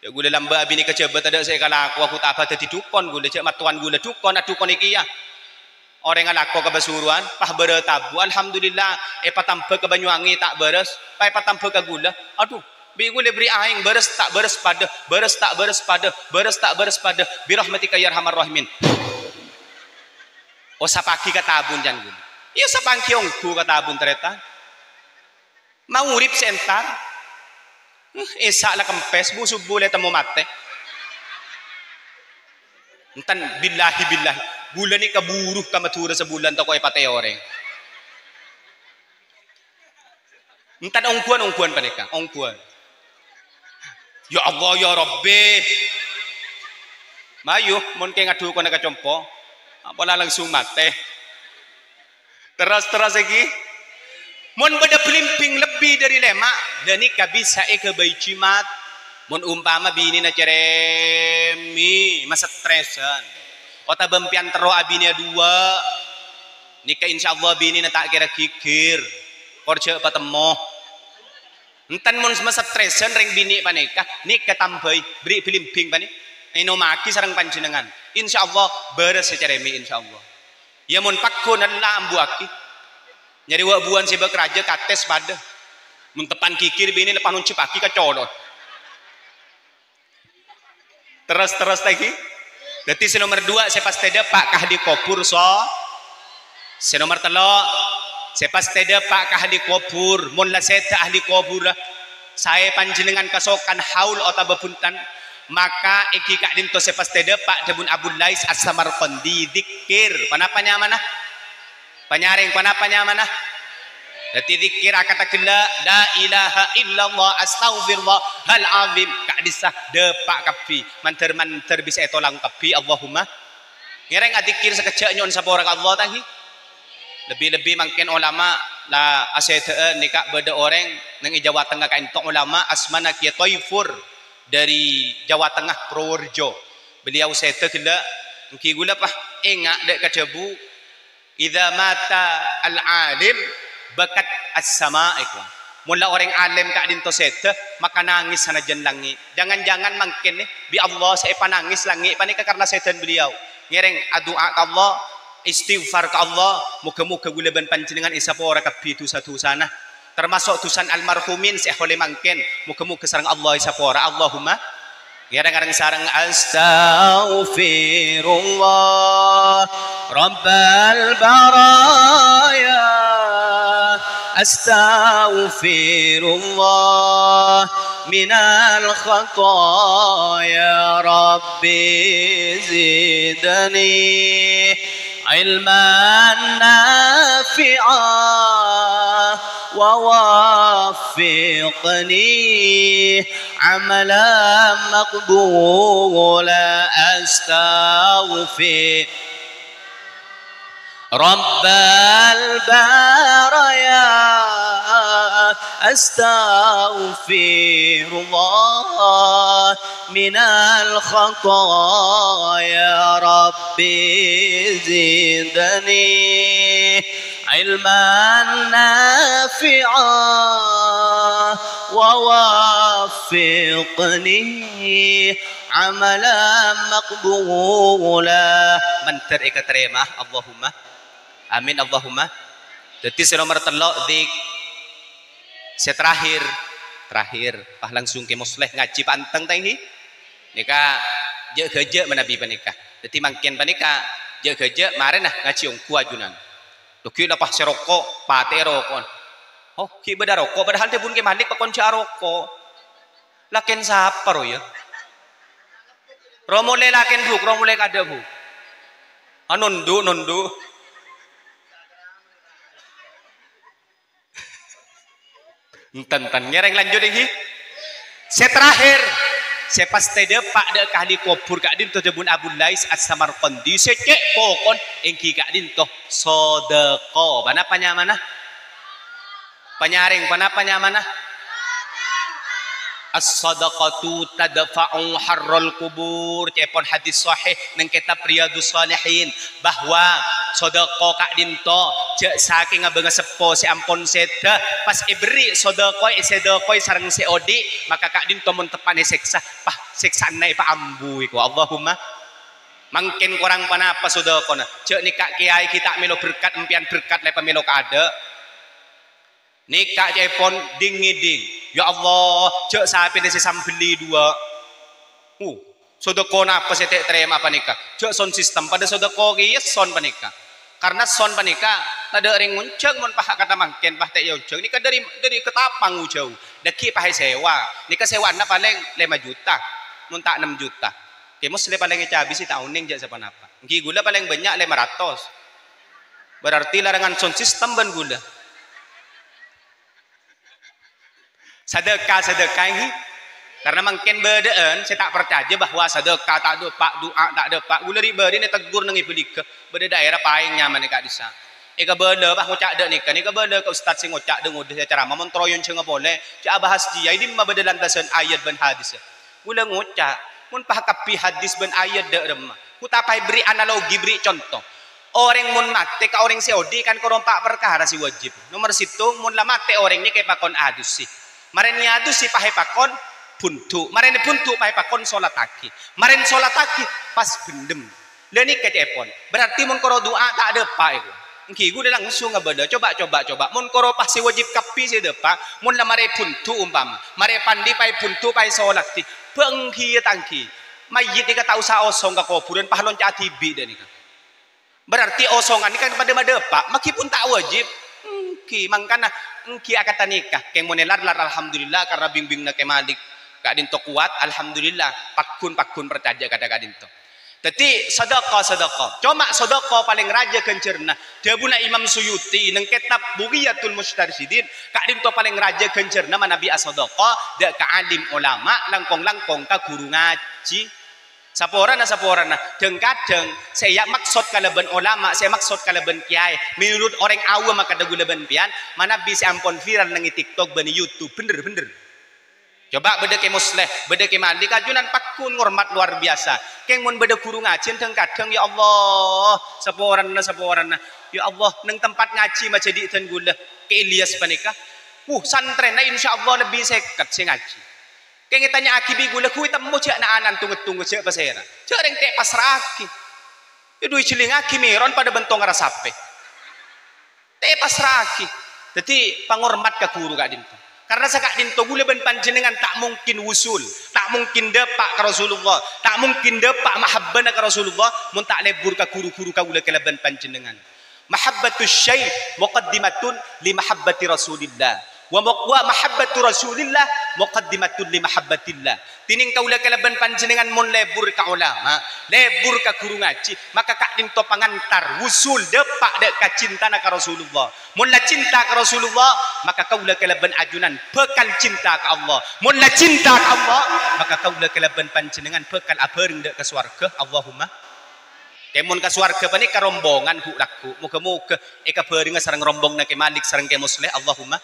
Jhâ' ghulâ lambâ' abinè ka Jhâbâ tadâ' sè èkalakowa, ghu ta' bâdâ dhâddhi dhukon ghulâ, jhâ' mattowan ghulâ dhukon, adhukon èkèya. Orèng alako ka Pasuruan, pas bârâ tabu, alhamdulillah, èpatamba ka Banyuwangi ta' bârâs, pas èpatamba ka ghulâ. Adhu, bi' ghulâ èberri' aèng bârâs ta' bârâs padâ, bârâs ta' bârâs padâ, bârâs ta' bârâs padâ, birahmatika ya arhamar rahimin. Osapaghi ka tabun can ghulâ. Iyâ, osapaghi ongghu ka tabun, tarètan. Maghrib sè entar. Eh, Isya la kempes, bu-subu la ètemmo matè. Enten, billahi, billahi. Ghulâ nèka buru ka Madhurâ sabulân tako' èpatè'è orèng. Enten ongghuwân-ongghuwân panèka, ongghuwân. Ya Allah, ya Rabbi. Mayu, mon kè ngadhukona ka compo, apola langsung matè. Terros, terros ènggi. Mon bâdâ blimbing lebbi dâri lèma', ghânèka bisa èghâbây jimat. Mon ompama binèna cerrèmmè, masetresan, otabâ empèyan terro abinèa duwâ', nèka insyaallah binèna ta' kèra ghighir. Kor jhâ' patemmo. Enten mon masetresan rèng binè' panèka, nèka tambhâi, berri' blimbing panè, ènomaghi sareng panjhennengngan. Insyaallah, bârâs sè cerrèmmè, insyaallah. Iyâ, mon pagghun ella ambuwâghi. Nyarè wâ'-buwâ'ân sè bâk rajâ kates padâ. Mon teppan ghighir binè leppa nonjhebbhâghi ka colo'. Terros, terros lagi. Dhâddhi sè nomer duwâ', sè pastè dâpa' ka ahli kobhur so-, sè nomer tello', sè pastè dâpa' ka ahli kobhur. Mon la sèdhâ ahli kobhurrâ, saè panjhennengngan kasokan haul otabâ bhunten, maka ènggi ka'dinto sè pastè dâpa', dhâbuna Abu Lais As-Samarqandi, dzikir. Ponapa nyamana? Panyarèng, ponapa nyamana? Dhâddhi dzikir akata ghellâ', "La ilaha illallah, astaghfirullahal azim." Ka'dissa dâpa' kabbhi, mandhâr-mandhâr bisa ètolang kabbhi, Allahumma. Ngèrèng adzikir sakejjhâ' nyo'on sapora ka Allah, ta' ènggi? Lebbi-lebbi mangkèn olama la asèdhâ'â nèka bâdâ orèng neng è Jawa Tengnga ka'dinto olama asmana Kiai Toifur dâri Jawa Tengnga, Purworejo. Beliau sèdhâ ghellâ', ènggi ghulâ pas enga' dâ' ka dhâbu, "Idza mata al-alim bakat as-sama'," èko. Mon la orèng alim ka'dinto sèdhâ, maka nangès sanajjhân langngè'. Jangan-jangan mangkèn, nè, bi' Allah sè èpanangès langngè' panèka karna sèdhâna beliau. Ngèrèng adu'a ka Allah, Istighfar ka Allah, moga-moga kaulâ bân panjhennengngan èsapora kabbhi dhusa-dhusana, tamaso' dhusana almarhumin sè èholè mangkèn, moga-moga sareng Allah èsapora. Allahumma. Ngèrèng-ngèrèng sareng, "Astaghfirullah Rabbal baraya, astaghfirullah minal khataya, Rabbi zidni ilman nafi'a wa waffiqni amalan maqbula, astaghfir Rabbal baraya, astaghfirullah minal khataya, Rabbi zidni ilman nafi'a wa waffiqni amalan maqbula." Mandhâr èkatarèma, Allahumma. Amin, Allahumma. Dhâddhi sè nomer tello', dik. Sè terakhir, terakhir, pas langsung Kè Musleh ngajhi panteng ta' ènggi. Nèka jhâ'-ghâjhâ' manabi panèka. Dhâddhi mangkèn panèka jhâ'-ghâjhâ' marèna ngajhi ongghu ajunan. Lho ghi' la pas sè roko', patè'è roko'na. Oh, ghi' bâdâ roko', padahal dhâbuna Kè Malik pakon jhâ' aroko'. Lakèn sapa ro ya? Ro molè lakèn, Bu', ro molè kadâ', Bu'. Ah, nondhu', nondhu'. Enten, enten. Ngèrèng lanjut ènggi. Sè terakhir, sè pas tadâpa' dâ' ka ahli kobhur ka'dinto dhâbuna Abu Lais As-Samarqandi, sè cè' pokon ènggi ka'dinto sadâka. Ponapa nyamana? Panyarèng, ponapa nyamana? As-sadaqatu tadfa'u harral qubur. Ca'èpon hadis sahih neng kètab Riyadus Shalihin. Bahwa sadâka ka'dinto jhâ' sakènga bângaseppo sè ampon sèdhâ, pas èberri' sadâka, èsadâkaè sareng sè odi', maka ka'dinto mon teppa'na èsèksa, pas sèksa'anna èpaambu èko. Allahumma. Mangkèn korang ponapa sadâkana? Jhâ' nèka kèyaè ghi' ta' mèlo berkat, empèyan berkat la èpamèlo kadâ'. Nèka ca'èpon ding-ngèding. Ya Allah, jhâ' sapèna sè sambelli duwâ'. Uh, sadâka napa sè ta' ètarèma panèka? Jhâ' sound system, padâ sadâka kèya sound panèka. Karna sound panèka tadâ' rèng ngonjhâng mon pas akata mangkèn, pas ta' èonjhâng. Nèka dâri, dâri Ketapang jhâu. Dâgghi' pas èsèwa. Nèka sèwana palèng lèma juta. Mon ta' ennem juta. Kè Musleh palèng ècabisi ta' onèng jhâ' saponapa. Ènggi ghulâ palèng bânnya' lèma ratos. Berarti larangan sound system bân ghulâ. Sadâka, sadâka, ènggi. Karna mangkèn bâdâ'ân sè ta' parcajâ bahwa sadâka ta' dâpa', du'a ta' dâpa'. Ghulâ ri'-bâri'na ètegghur neng è Bâligghâ. Bâdâ daerah Paèng nyamana ka'dissa'. Èkabâlâ, pas ngoca' dâ' nèka. Nèkabâlâ ka ustad sè ngoca' dâ' ngodâ sè ceramah, mon terro èonjhângnga polè, jhâ' abahas jiyâ, è dimma bâdâ lantasan ayat bân hadis. Ghulâ ngoca', mon pas kabbhi hadis bân ayat dâ' remma, ghu ta' pas èberri' analogi, berri' conto. Orèng mon matè ka orèng sè odi' kan kor empa' parkara sè wajib. Nomer sèttong, mon la matè orèng nèka èpakon adusi. Marèna èadusi pas èpakon bhundhu'. Marèna bhundhu' pas èpakon solattaghi. Marèna solattaghi pas bhendhem. La nèka ca'èpon. Berarti mon kor du'a ta' dâpa' èko. Ènggi ghulâ langsung abâlâ. Coba, coba, coba. Mon kor pas sè wajib kabbhi sè dâpa', mon la marè bhundhu' ompama. Marè pandi pas èbhundhu' pas èsolattè. Bâ' ènggi ya ta' ènggi. Mayyit nèka ta' osa osong ka kobhurân, pas lonca' dhibi' dâ' nèka. Berarti osongan nèka padâ madâpa', maskèpon ta' wajib. Ènggi, mangkana ènggi akata nèka. Kèng mon èlar-lar, alhamdulillah, karna bimbinganna Kè Malik ka'dinto kowat, alhamdulillah, pagghun-pagghun parcajâ ka dâ' ka'dinto. Dhâddhi, sadâka, sadâka. Coma sadâka palèng rajâ ghânjhârânna. Dhâbuna Imam Suyuti neng kètab Bughyatul Mustarsyidin, ka'dinto palèng rajâ ghânjhârânna manabi asadâka dâ' ka alim olama, langkong-langkong ka ghuru ngajhi. Saporana-saporana, dhâng-kadhâng sè èyamaksod kalabân olama, sè èmaksod kalabân kèyaè, menurut orèng awam akadâ ghulâ bân pèyan, manabi sè ampon viral neng è TikTok bân è YouTube, bhender-bhender. Coba bâdâ Kè Musleh, bâdâ Kè Malik, ajunan pagghun ngormat luar biasa. Kèng mon bâdâ ghuru ngajhi, dhâng-kadhâng, ya Allah, saporana, saporana. Ya Allah, neng tempat ngajhi majâdi dhân ghulâ, Kè Ilyas panèka. Wuh, santrèna insyaallah lebbi sèket sè ngajhi. Kèng ètanya'aghi bi' ghulâ, ghu ètemmo jhâ' na'-ana'na tong-ngettongnga jhâ' pasèra. Jhâ' rèng ta' èpassra'aghi. Èdhu èjhellingngaghi mèron padâ bân tongarra sapè. Tè èpassra'aghi. Dhâddhi, pangormat ka ghuru ka'dinto. Karna saka'dinto ghulâ bân panjhennengngan ta' mungkin wusul, ta' mungkin dâpa' ka Rasulullah, ta' mungkin dâpa' mahabbana ka Rasulullah, mon ta' lebur ka ghuru-ghuru kaulâ kalabân panjhennengngan. Mahabbatus syai' muqaddimatun li mahabbati Rasulillah. Wa mu-, wa mahabbatu Rasulillah muqaddimatun li mahabbatillah. Dhinèng kaulâ kalabân panjhennengngan mon lebur ka ulama, lebur ka ghuru ngajhi, maka ka'dinto pangantar, wusul, dâpa' dâ' ka cintana ka Rasulullah. Mon la cinta ka Rasulullah, maka kaulâ kalabân ajunan bhâkal cinta ka Allah. Mon la cinta ka Allah, maka kaulâ kalabân panjhennengngan bhâkal abhâreng dâ' ka sowarghâ. Allahumma. Kèmon ka sowarghâ panèka rombongan ghu'-lagghu'. Moghâ-moghâ èkabhârengnga sareng rombonganna Kè Malik sareng Kè Musleh. Allahumma.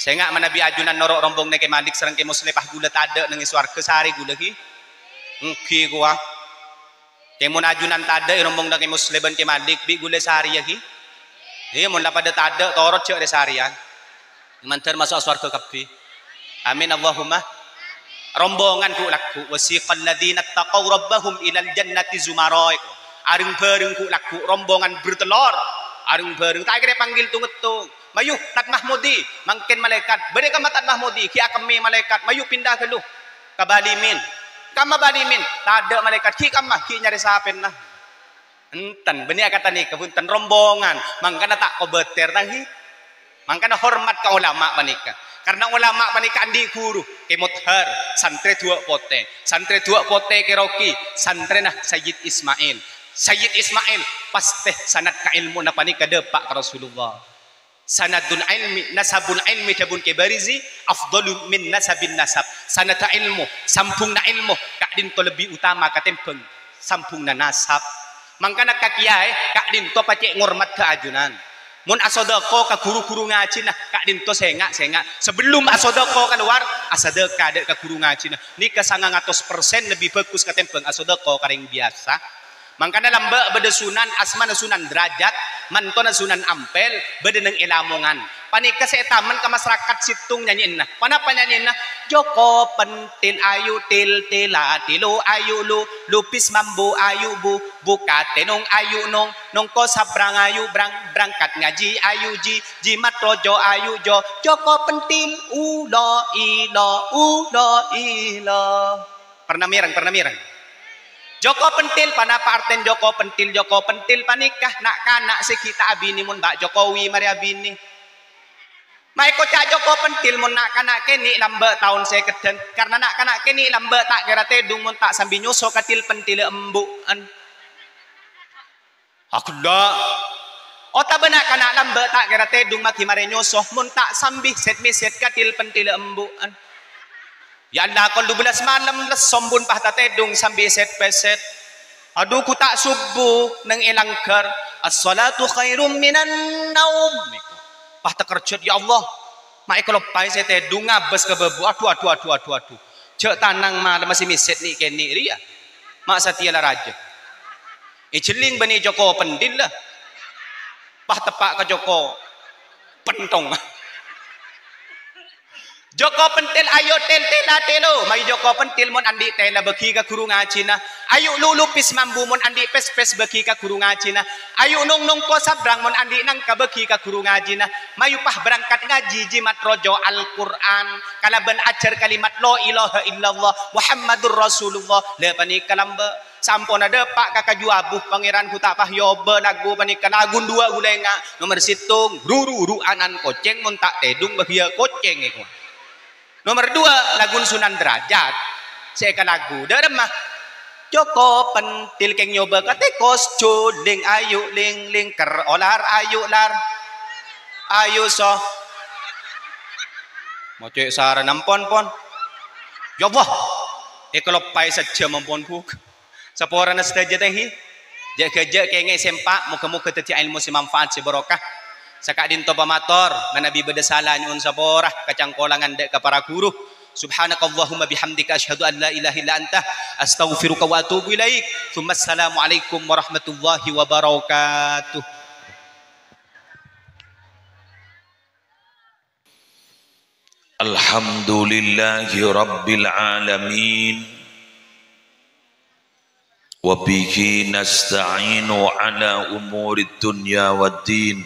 Sènga' manabi ajunan noro' rombonganna Kè Malik sareng Kè Musleh, pas ghulâ tadâ' neng è sowarghâ, sarè ghulâ ghi. Ènggi kowa. Kèmon ajunan tadâ' è rombonganna Kè Musleh bân Kè Malik, bi' ghulâ sarèya ghi. Iyâ, mon la padâ tadâ', torot jhâ' rè-sarèyan. Mandhâr maso' sowarghâ kabbhi. Amin, Allahumma. Rombongan ghu'-lagghu', "Wasiqal ladzina taqaw rabbahum ilal jannati zumara." Areng-bhâreng ghu'-lagghu', rombongan bertelor. Areng-bhâreng, ta' kèra panggil tong-ngèttong. "Mayu, Tad Mahmudi." Mangkèn malaèkat, "Bâdâ è kamma Tad Mahmudi?" "Ghi' akemmè malaèkat." "Mayu pinda ghâllu ka Balimin." "Kamma Balimin?" "Tadâ' malaèkat." "Ghi' kamma?" "Ghi' nyarè sapèna." Enten, bânnè akantha nèka, bhunten, rombongan. Mangkana ta' kobâtèr, ta' ghi? Mangkana hormat ka ulama panèka. Karna ulama panèka andi' ghuru, Kè Mothar, santrè Duwâ' Potè. Santrè Duwâ' Potè Kè Roki, santrèna Sayyid Ismail. Sayyid Ismail, pastè sanad ka èlmona panèka dâpa' ka Rasulullah. Sanadul ilmi, nasabul ilmi, dhâbuna Kè Barizi, afdalu min nasabin nasab. Sanadda ilmu, sambungnga ilmu, ka'dinto lebbi utama katèmbhâng sambungnga nasab. Mangkana ka kèyaè, ka'dinto pacè' ngormadhâ ajunan. Mon asodâko ka ghuru-ghuru ngajhina, ka'dinto sènga', sènga'. Sabellum asodâko kalowar, asadâka dâ' ka ghuru ngajhina. Nèka sangang atos persen lebbi bhâghus katèmbhâng asodâko ka rèng biyasa. Mangkana lambâ' bâdâ sunan, asmana Sunan Derajat, mantona Sunan Ampel, bâdâ neng è Lamongan. Panèka sè ètamen ka masarakat sèttong nyanyèna. Ponapa nyanyèna? Joko pentil ayu til tila tilu ayu lu, lupis mambu ayu bu, buka tenong ayu nong, nongko sabrang ayu brang, berangkat ngaji ayu ji, jimat rojo ayu jo, Joko pentil, ulo ilo, ulo ilo. Pernah mèreng, pernah mèreng. Joko pentil, ponapa artèna joko pentil? Joko pentil panèka na'-kana' sè ghi' ta' abinè mon Pak Jokowi marè abinè. Maèko ca' joko pentil mon na'-kana' kènè' lambâ' taon sèkedhân, karna na'-kana' kènè' lambâ' ta' kèra tèdung mon ta' sambi nyoso ka til pentilla embu'en. Aghellâ'. Otabâ na'-kana' lambâ' ta' kèra tèdung maghi marè nyoso mon ta' sambi sèt-mèsèt ka til pentilla embu'en. Ya Allah, kol dubellâs malem lessom bun pas tatèdung sambi sèt-pèsèt. Adhu, ghu ta' subuh neng è langghâr. As-shalatu khairum minan naum. Pas takerjhât, ya Allah, ma' èkaloppaè sè tèdung ngabâs ka bâbu. Adhu, adhu, adhu, adhu, adhu. Jhâ' tanang malem masè mèsèt nè'-kènè' rèya. Ma' satèya la rajâ. Èjhelling bânnè Joko Pentil la. Pas teppa' ka Joko Pentong. Joko Pentil, ayo til tila tilu. Mayu Joko Pentil mon andi' tela bâgi ka ghuru ngajhina. Ayu lu lupis mambu mon andi' pès-pès bâgi ka ghuru ngajhina. Ayu nong nongko sabrang mon andi' nangka bâgi ka ghuru ngajhina. Mayu pas berangkat ngaji jimat rojo Al-Qur'an kalabân ajhâr kalimat la ilaha illallah Muhammadur Rasulullah. La panèka lambâ'. Samponna dâpa' ka kaju abu, Pangèran ghu ta' pas èobâ lagu panèka, lagu duwâ' ghulâ ènga'. Nomer sèttong, ru-ru-ru anan kocèng, mon ta' tèdung bâgiyâ kocèng èko. Nomer duwâ', lagu Sunan Derajat. Sè èkalagu, dâ' remma. Joko Pentil kèng nyobâ ka tèkos, jhulèng ayu lèng-lèng, kèr olar ayu lar. Ayu so. Mocè' sarana ampon, pon. Ya Allah, èkaloppaè sajjhâm ampon, Bu. Saporana sadhâjâ, tèngghi. Jhâ'-ghâjâ' kèngèng sè empa', moghâ-moghâ dhâddhi èlmo sè manfaat, sè barokah. Saka'dinto pamator, manabi bâdâ sala nyo'on sapora, kacangkolangan dâ' ka para ghuru. Subhanakallahumma bihamdika, asyhadu an la ilaha illa anta, astaghfiruka wa atubu ilaik. Tsumma assalamualaikum warahmatullahi wabarakatuh. Alhamdulillahi rabbil alamin. وبه نستعين على أمور الدنيا والدين.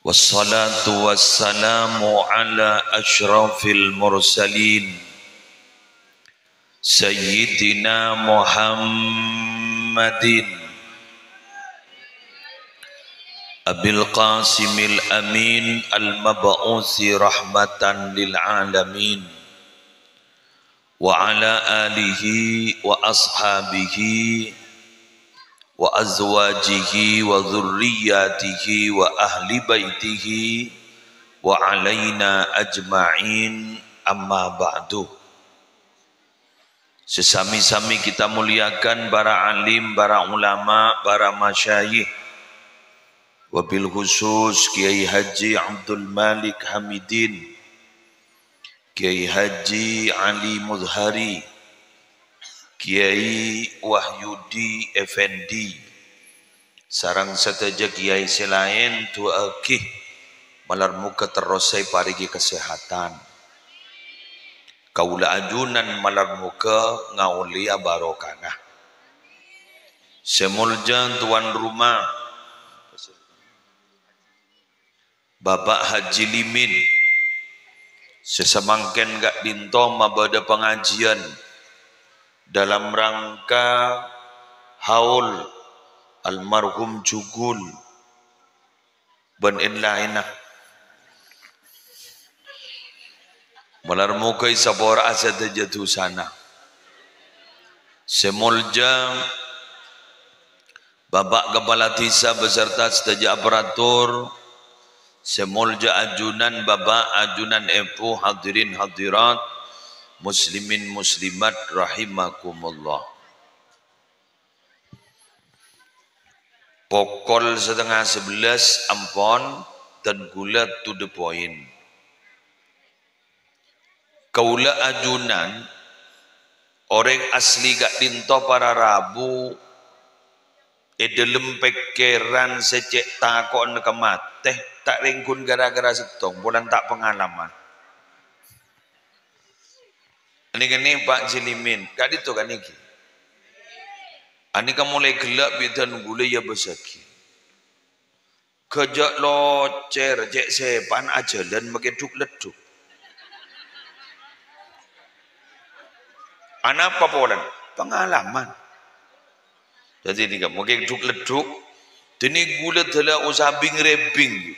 والصلاة والسلام على أشرف المرسلين سيدنا محمد أبي القاسم الأمين المبعوث رحمة للعالمين. وعلى آله وأصحابه وأزواجه وذرياته وأهل بيته وعلينا أجمعين، أما بعد. Sè sami-sami kita muliakan para alim, para ulama, para masyayikh. Wabil khusus Kiai Haji Abdul Malik Hamidin, Kiai Haji Ali Mudhari, Kiai Wahyudi Effendi, sareng sadhâjâ kiai sè laèn, du'aaghi malar moghâ terros èparèngè kasèhadhân. Kaulâ ajunan malar moghâ ngaollèya barokana. Sè molja tuan rumah, Bapak Haji Limin, sè samangkèn ka'dinto mabâdâ pangajiân dalam rangka haul almarhum Jugul bân èn-laènna. Malar moghâ èsapora'a sadhâjâ dhusana. Sè molja Bapak Kepala Desa beserta sadhâjâ aparatur, sè molja ajunan Bapak, ajunan Èbhu, hadirin hadirat, muslimin muslimat rahimakumullah. Pokol setengah sebelas ampon, dan kaulâ to the point. Kaulâ ajunan, orèng asli ka'dinto para rabu, è dhâlem pèkkèran sè cè' tako'na ka matè, ta' rèng ghun ghârâ-ghârâ sèttong, polana ta' pangalaman. Nèka nè, Pak Jilimin, ka'dinto ka nèkè. Anèka molaè ghellâ' bidhân kaulâ èabâssaghi. Ghâjâ' locèr, cè' sèpan ajhâlân makè dhuk-leddhuk. Anapa polana? Pangalaman. Dhâddhi nèka, makè dhuk-leddhuk. Dhâddhi kaulâ dâlâ osa bing-rèbing.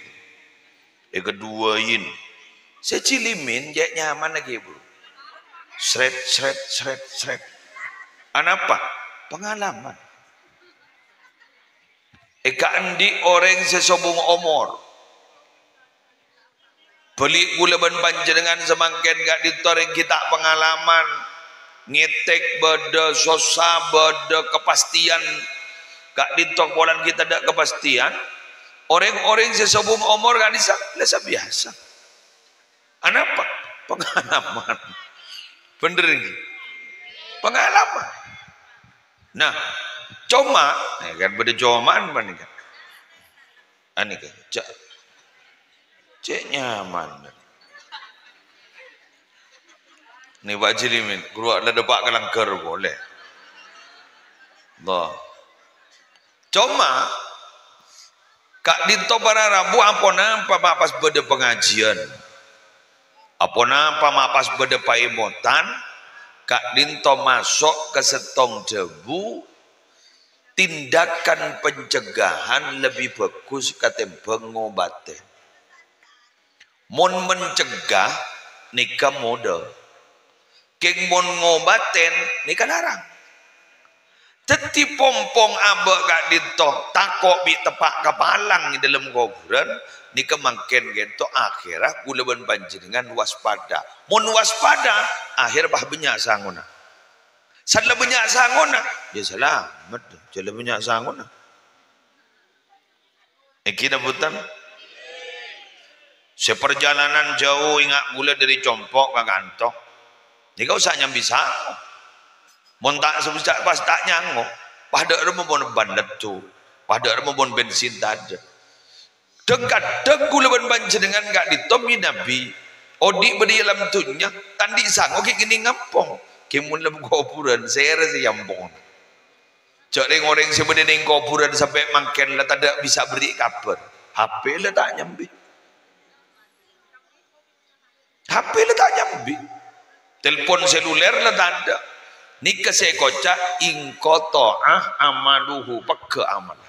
Èkaduwâin. Sè Jilimin cè' nyaman laghi, Bro. Sret, sret, sret, sret. Anapa? Pangalaman. È kaandi' orèng sè sobung omor. Bâli' kaulâ bân panjhennengngan samangkèn ka'dinto rèng ghi' ta' pangalaman. Ngètèk bâdâ sossa, bâdâ kapastèyan. Ka'dinto polana ghi' tadâ' kapastèyan. Orèng-orèng sè sobung omor ka'dissa' la sabiyasa. Anapa? Pangalaman. Bhender ngghi? Pangalaman. Nah, coma, ya kan, bâdâ comaan panèka. Anèka, cè', cè' nyaman. Nè, Pak Jilimin, ghuru la dâpa' ka langghâr polè. Loh. Coma, ka'dinto para rabu aponapa ma' pas bâdâ pangajiân. Aponapa ma' pas bâdâ paèmotan, ka'dinto maso' ka sèttong dhâbu, tindakan pencegahan lebih bagus katèmbhâng ngobatè. Mon mencegah, nèka modâ. Kèng mon ngobatè, nèka larang. Dhâddhi pongpong abâ' ka'dinto, tako' bi' teppa' kapalang è dhâlem kobhurân, nèka mangkèn ghânto akhèrra kaulâ bân panjhennengngan waspada. Mon waspada, akhèrra pas bânnya' sangona. Sala bânnya' sangona, ya salamet, jhâ' la bânnya' sangona. Èngghi napa bhunten? Sè parjhâlânan jhâu enga' kaulâ dâri Compo' ka kanto. Nèka osa nyambi sango. Mon ta' sè-, pas ta' nyango, pas dâ' remma mon bân leddhu, pas dâ' remma mon bensin tadâ'. Dhâng-kadhâng kaulâ bân panjhennengngan ka'dinto mènabi odi' bâdâ è alam dhunnya, ta' andi' sango ghi' kènè' ngampong. Kèng mon lem kobhurân, sèra sè èampon. Jhâ' rèng-orèng sè bâdâ neng kobhurân sampè' mangkèn la tadâ' bisa berri' kabhâr. H P la ta' nyambi. H P la ta' nyambi. Telpon seluler la tadâ'. Nèka sè èkoca' inqata'a amaluhu, pegghâ' amal.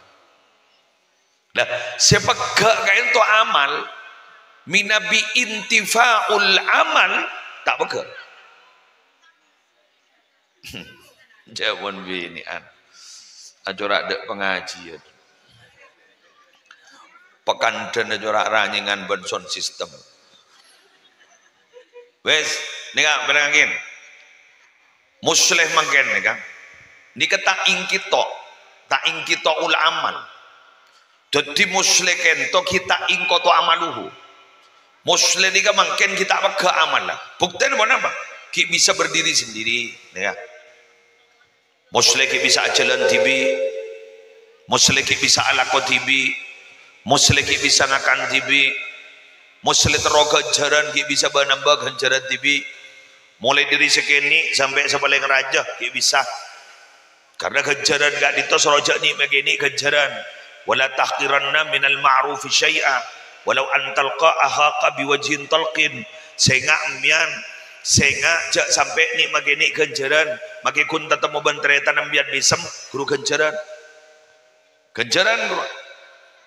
Lah, sè pegghâ' kaènto amal, mènabi intifa'ul amal, ta' pegghâ'. Jhâ' mon binè'an. Acora' dâ' pangajiyân. Pakandhân acora' ranyèngan bân sound system. Wes, nèka, pèrengngaghi. Musleh mangkèn nèka. Nèka ta' inqita', ta' inqita'ul amal. Dhâddhi musleh kaènto ghi' ta' inqata'a amaluhu. Musleh nèka mangkèn ghi' ta' pegghâ' amalla. Buktèna ponapa? Ghi' bisa berdiri sendiri, nèka. Musleh ghi' bisa ajhâlân dhibi'. Musleh ghi' bisa alako dhibi'. Musleh ghi' bisa ngakan dhibi'. Musleh terro ghânjhârân ghi' bisa bân-nambâ ghânjhârân dhibi'. Molaè dhâri sè kènè' sampè' sè palèng rajâ ghi' bisa. Karna ghânjhârân ka'dinto soro jhâ' nè'-makènè' ghânjhârân. "Wa la tahqiranna minal ma'rufi syai'a, walau an talqa akhaka biwajhin talqin." Sènga' mèyan, sènga' jhâ' sampè' nè'-makènè' ghânjhârân, makè ghun tatemmo bân tarètan sampèyan bhisem, ghuru ghânjhârân. Ghânjhârân, ghuru.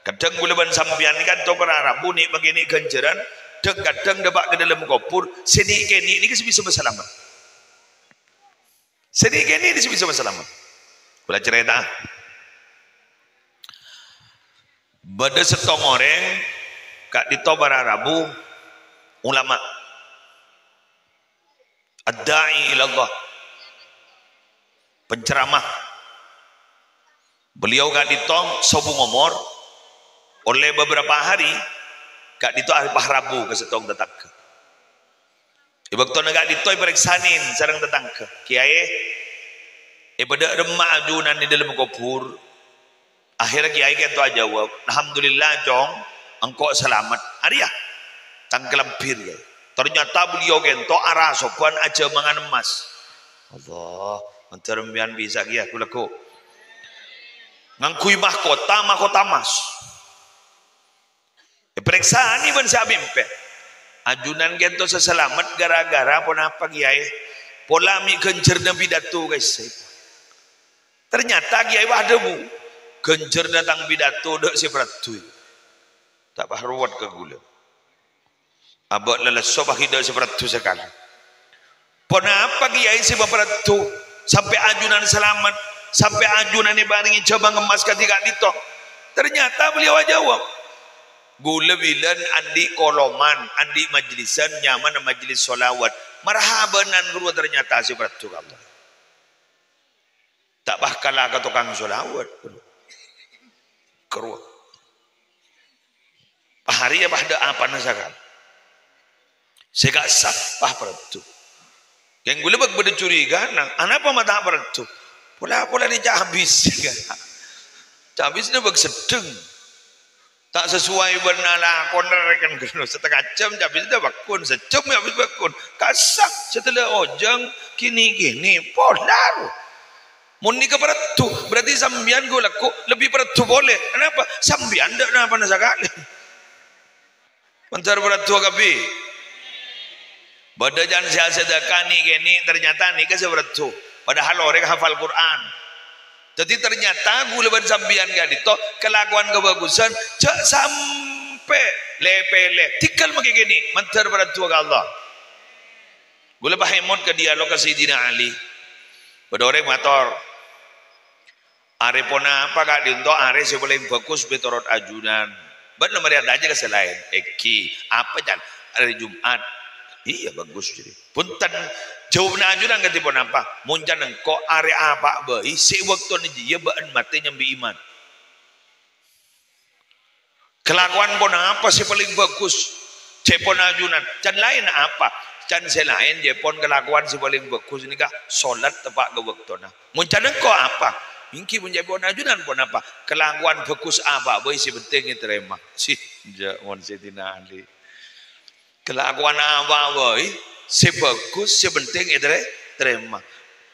Kadhâng kaulâ bân sampèyan nèka ènto para rabu nè'-makènè' ghânjhârân, dhâng-kadhâng dâpa' ka dâlem kobhur, sè nè'-kènè' nèka sè bisa salamet. Sè nè'-kènè' sè bisa salamet. Kaulâ carèta'a. Bâdâ sèttong orèng ka'dinto para rabu, ulama. Ad-da'i ilallah. Penceramah. Beliau ka'dinto sobung omor, ollè beberapa hari, ka'dinto arè pas rabu ka sèttong tatangghâ. È bâktona ka'dinto èparèksanè sareng tatangghâ, "Kèyaè, è bâdâ remma ajunan è dâlem kobhur?" Akhèrra kèyaè kaènto ajâwâb, "Alhamdulillah, Cong, engko' salamet." Arèya, tang kalambhir, ya. Ternyata beliau kaènto arasoban ajhâmangan emmas. Allah, mandhâr sampèyan bisa kèya, ghu-lagghu. Ngangghuy mahkota, mahkota emas. Èparèksanè bân sè apimpè. "Ajunan kaènto sè salamet gara-gara ponapa, Kèyaè?" "Pola mè' ghânjhârânna pidato, kaèssè." Ternyata Kèyaè pas adhâbu, "Ghânjhârânna tang pidato dâ' sè paraddhu. Ta' pas rowet ka kaulâ. Abâ' lalèsso pas ghi' dâ' sè paraddhu sakalè." Ponapa Kèyaè sè maparaddhu, sampè' ajunan salamet, sampè' ajunan èparèngè jhâmang emmas kadhi ka'dinto? Ternyata beliau ajâwâb, "Kaulâ bilân andi' koloman, andi' majlisan, nyamana majlis sholawat. Marhabanan ghâruwa ternyata sè paraddhu ka Allah." Ta' pas kala ka tokang sholawat. Ghâruwa. Pas arèya pas dâ' apana sakalè. Sè ka'issa' pas paraddhu. Kèng kaulâ bâk bâdâ curigana, anapa ma' ta' paraddhu? Pola-pola nè cabis. Cabisna bâk seddheng. Ta' sesuai bân lakona rèken ghâllu. Satengnga jam cabisna bâkkun, sajam cabis bâkkun. Ka'issa' sadhâjâ ojhâng, kènè-kènè, pola. Mon nèka paraddhu, berarti sampèyan ghu-lagghu lebbi paraddhu polè. Anapa? Sampèyan dâ' napana sakalè. Mandhâr paraddhu kabbhi. Bâdâ can sè asadhâka nè'-kènè', ternyata nèka sè paraddhu. Padahal orèng hafal Qur'an. Dhâddhi, ternyata kaulâ bân sampèyan ka'dinto kalakowan kabhâghusân jhâ' sampè' lè-pèlè, tèngghâl makè kènè', mandhâr paraddhu ka Allah. Kaulâ pas èmot ka dialog ka Sayyidina Ali. Bâdâ orèng mator, "Arè ponapa ka'dinto arè sè palèng bhâghus mètorot ajunan?" Bân la marè adhâjâ ka sè laèn. "Èngghi, apa, Can?" "Arè Jum'at." "Iyâ, bhâghus," jârèya. "Bhunten, jâwâbbhâ ajunan kadhi ponapa?" "Mon can engko' arè apa bhâi sè è bâktona jârèya bâ'na matè nyambi iman." "Kalakowan ponapa sè palèng bhâghus ca'èpon ajunan?" "Can laèn apa?" "Can sè laèn ca'èpon kalakowan sè palèng bhâghus nèka solat teppa' ka bâktona." "Mon can engko' apa?" "Èngghi, mon ca'èpon ajunan ponapa?" "Kalakowan bhâghus apa bhâi sè pentèng ètarèma." Sih, jâ' mon Sayyidina Ali. Kalakowan apa bhâi sè bhâghus, sè pentèng ètarè-, Tarèma.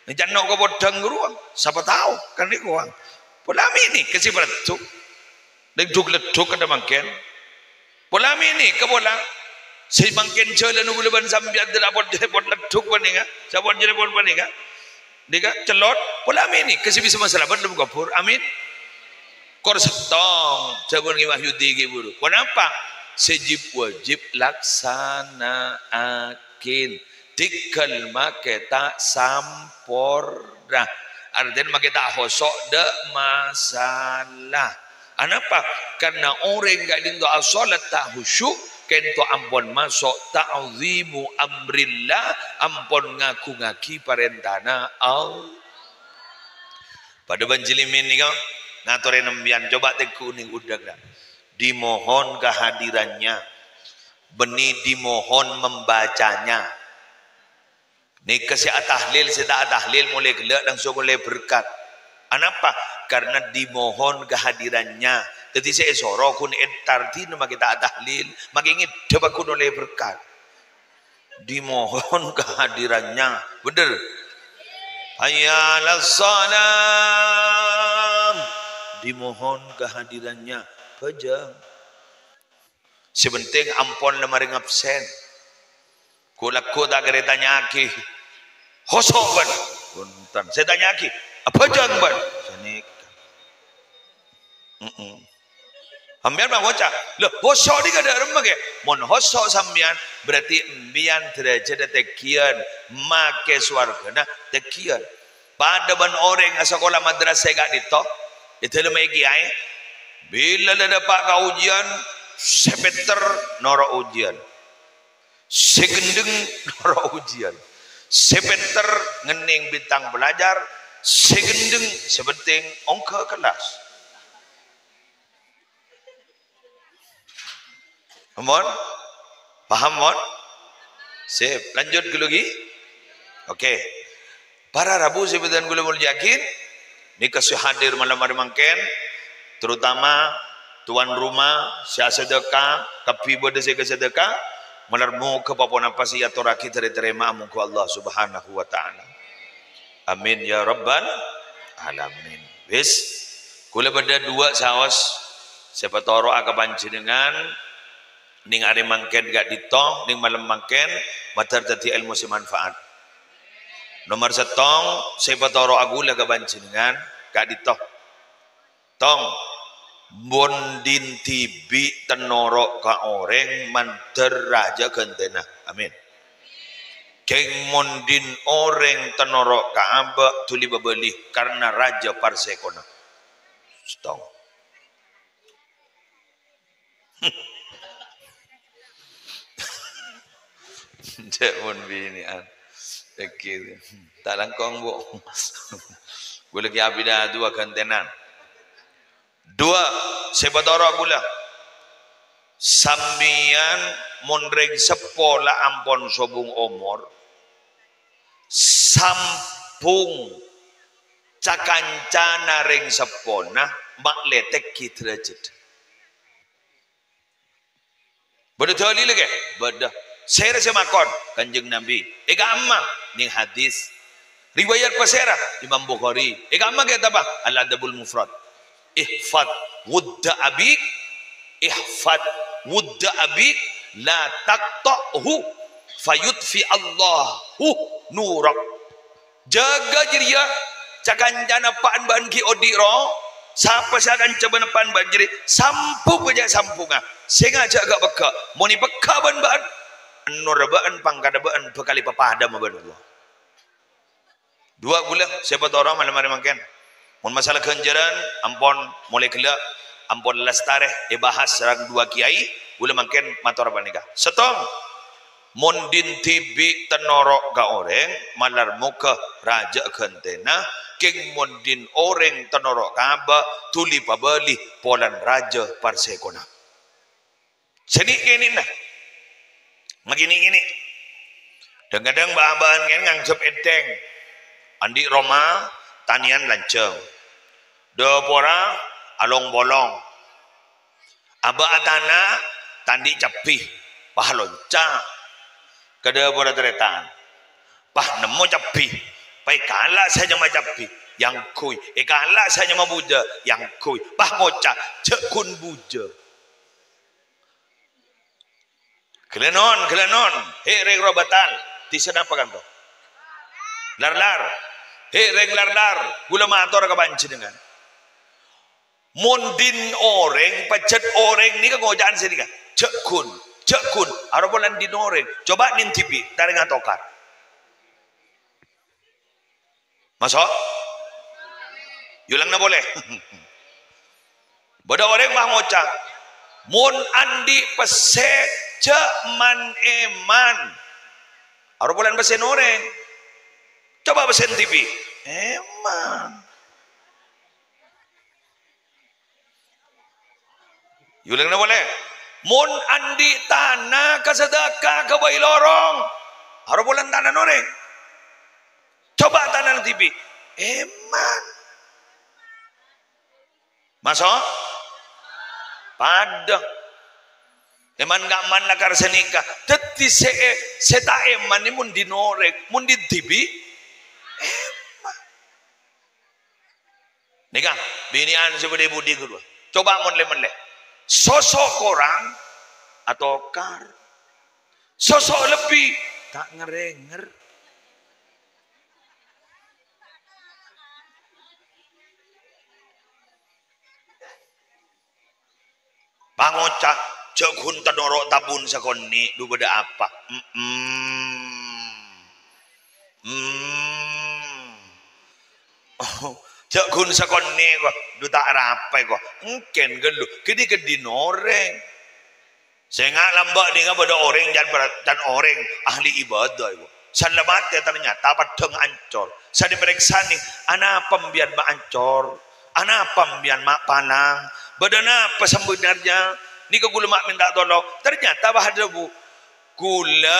Jhâ' no' ka podhâng ghâruwa. Sapa tao, kan nèko, ang. Pola amènè, kèsè bârâddhu. Ledhuk-ledhuk kadhâ mangkèn. Pola amènè, ka pola. Sè mangkèn jhâlân ghulâ bân sampèyan dâlâ pot-, pot ledhuk panèka. Sapot jhâlân pot panèka. Nèka, cellot. Pola amènè, kèsè bisa masalamet lem kobhur. Amin. Kor sèttong, sabun Ki Wahyudi ghi' buru. Ponapa? Sè jib-wajib laksana'aghi. Dhigghâl makè ta' samporna. Artèna makè ta' khusyu' dâ' masalah. Anapa? Karna orèng ka'dinto asholat ta' khusyu', ka'dinto ampon maso' ta'zimu amrillah, ampon ngagungngaghi parèntana Allah. Padâ bân jhâlmen nèka, ngatorè sampèyan, coba tèngghu nèng udhâk, dâ'. Dimohon kehadirannya. Bânnè dimohon membacanya. Nèka sè atahlil, sè ta' atahlil, molaè ghellâ' langsung ollè berkat. Anapa? Karna dimohon kehadirannya. Dhâddhi sè èsoro ghun entar dina makè ta' atahlil, makè ngèddhâ ghun ollè berkat. Dimohon kehadirannya. Bhender? Hayya 'alas shalah. Dimohon kehadirannya. Bhâjâng. Sè penting ampon la marè ngabsen. Ghu-lagghu ta' kèra ètanya'aghi, "Khusyu', bân?" Bhunten. Sè ètanya'aghi, "Abhâjâng, bân?" Sanèka. Mm-mm. Sampèyan bân ngoca', "Lho, khusyu' nèka dâ' remma, kè?" Mon khusyu' sampèyan, berarti sampèyan dârâjhâddhâ tènggiyân, makè sowarghâna tènggiyân. Padâ bân orèng asakola madrasah è ka'dinto, è dâlem è kèyaè, bilâ la dâpa' ka ujian, sè pènter noro' ujian. Sè ghendheng noro' ujian. Sè pènter ngennèng bintang pelajar, sè ghendheng sè penting ongghâ kellas. Ampon? Paham, mon? Sip, lanjut ghâllu ghi. Oke. Para rabu sè bhâdhân kaulâ molja'aghi, nèka sè hadir malem arè mangkèn, terutama tuan rumah sè asadhâka, kabbhi bâdâ sè kasadhâka, malar moghâ pa-ponapa sè èyatorraghi tarè-tarèma'a mongghu Allah Subhanahu wa Ta'ala. Amin ya rabbal alamin. Wis, kaulâ bâdâ duwâ' saos sè patoro'a ka panjhennengngan, nèng arè mangkèn ka'dinto, nèng malem mangkèn, mandhâr dhâddhi èlmo sè manfaat. Nomer sèttong, sè patoro'a kaulâ ka panjhennengngan ka'dinto. Tong, mon dhin dhibi' tènoro' ka orèng, mandhâr rajâ ghântèna. Amin. Kèng mon dhin orèng tènoro' ka abâ', dhuli pabâli, karna rajâ parsèkona. Sèttong. Cè' mon binè'an. Oke. Ta' langkong, Bu. Ghulâ ghi' abidhâ duwâ' ghântènan. Duwâ', sè patoro' ghulâ. Sampèyan mon rèng seppo la ampon sobung omor, sambhung ca-kancana rèng seppona, ma' lètèghi dârâjhâddhâ. Bâdâ dalil, kè? Bâdâ. Sèra sè makon? Kanjeng Nabi. È ka'emma? Nèng hadis. Riwayat pasèra? Imam Bukhari. È ka'emma kètabba? Al-Adabul Mufrad. "Ihfad wudda abik, ihfad wudda abik, la taqta'hu, fayutfi Allahu nurak." Jâgâ jârèya, ca-kancana eppa'na bâ'na ghi' odi' rowa. Sapa sè akanca bân eppa'na bâ'na jârèya, sambhung bhâjâ' sambhungnga. Sènga' jâ' ghâ'-peggâ'. Mon èpeggâ' bân bâ'na, ènorra bâ'na, pangkaddhâ bâ'na bhâkal èpapadâmma bân Allah. Duwâ' ghulâ sè patoro' malem arè mangkèn. Mon masalah ghânjhârân, ampon molaè ghellâ', ampon lastarè èbahas sareng duwâ' kèyaè, ghulâ mangkèn mator panèka. Sèttong, mon dhin dhibi' tènoro' ka orèng, malar moghâ rajâ ghântèna, kèng mon dhin orèng tènoro' ka abâ', dhuli pabâli polana rajâ parsèkona. Sè nè'-kènè'na. Makè nè'-kènè'. Dhâng-kadhâng bâ'-abâ'ân kèn nganggep ènthèng. Andi' roma, tanèyan lanjhâng. Dâpora along-polong. Abâ' atana, ta' andi' cabbhi. Wah, lonca'. Ka dâpora tarètan. Pas nemmo cabbhi, pas èkala' sè nyama cabbhi, èyangghuy. Èkala' sè nyama bujâ, èyangghuy. Pas ngoca', "Jhâ' ghun bujâ." Ghellâ' non, ghellâ' non. He', rèng Robatal. Dhisana apa kanto? Lar-lar. He', rèng Lar-lar. Ghulâ mator ka panjhennengngan. Mon dhin orèng, pajhât orèng nèka ngoca'an sanèka, "Jhâ' ghun, jhâ' ghun." Arowa polana dhin orèng. Coba nèng dhibi', tarèngnga tokar. Maso'? Yolangna polè. Bâdâ orèng mah ngoca', "Mon andi' pèssè, jhâ' man-èman." Arowa polana pèssèna orèng. Coba pèssèna dhibi'. Èman. Yolangna polè. "Mon andi' tana ka sadhâka ghâbây lorong." Arowa polana tanana orèng. Coba tanana dhibi'. Èman. Maso'? Padâ. Èman ka' man lakar sanèka. Dhâddhi sè è-, sè ta' èman nè mon dhin orèng, mon dhin dhibi'. Èman. Nèka, binè'an sè bâdâ è budi ghâruwa. Coba mon lè-mellè. Soso' korang, atokar. Soso' lebbi, ta' ngèrèngèr. Pangoca', "Jhâ' ghun ta' noro' tabun sakonè', dhu bâdâ apa?" Mm-mm. Mm. Oh, jhâ' ghun sakonè' ko, dhu ta' arapa ko. Èngkèn ghâllu, ghânèka dhin orèng. Sènga' lambâ' nèka bâdâ orèng can-, can orèng ahli ibadah, ibu. San la matè ternyata peddhâng ancor. San èparèksanè, "Anapa mbiyân ma' ancor? Anapa mbiyân ma' palang? Bâdâ napa sabhânarnya?" Nèka ghulâ ma' mènta tolong. Ternyata bâ adhâbu, "Ghulâ,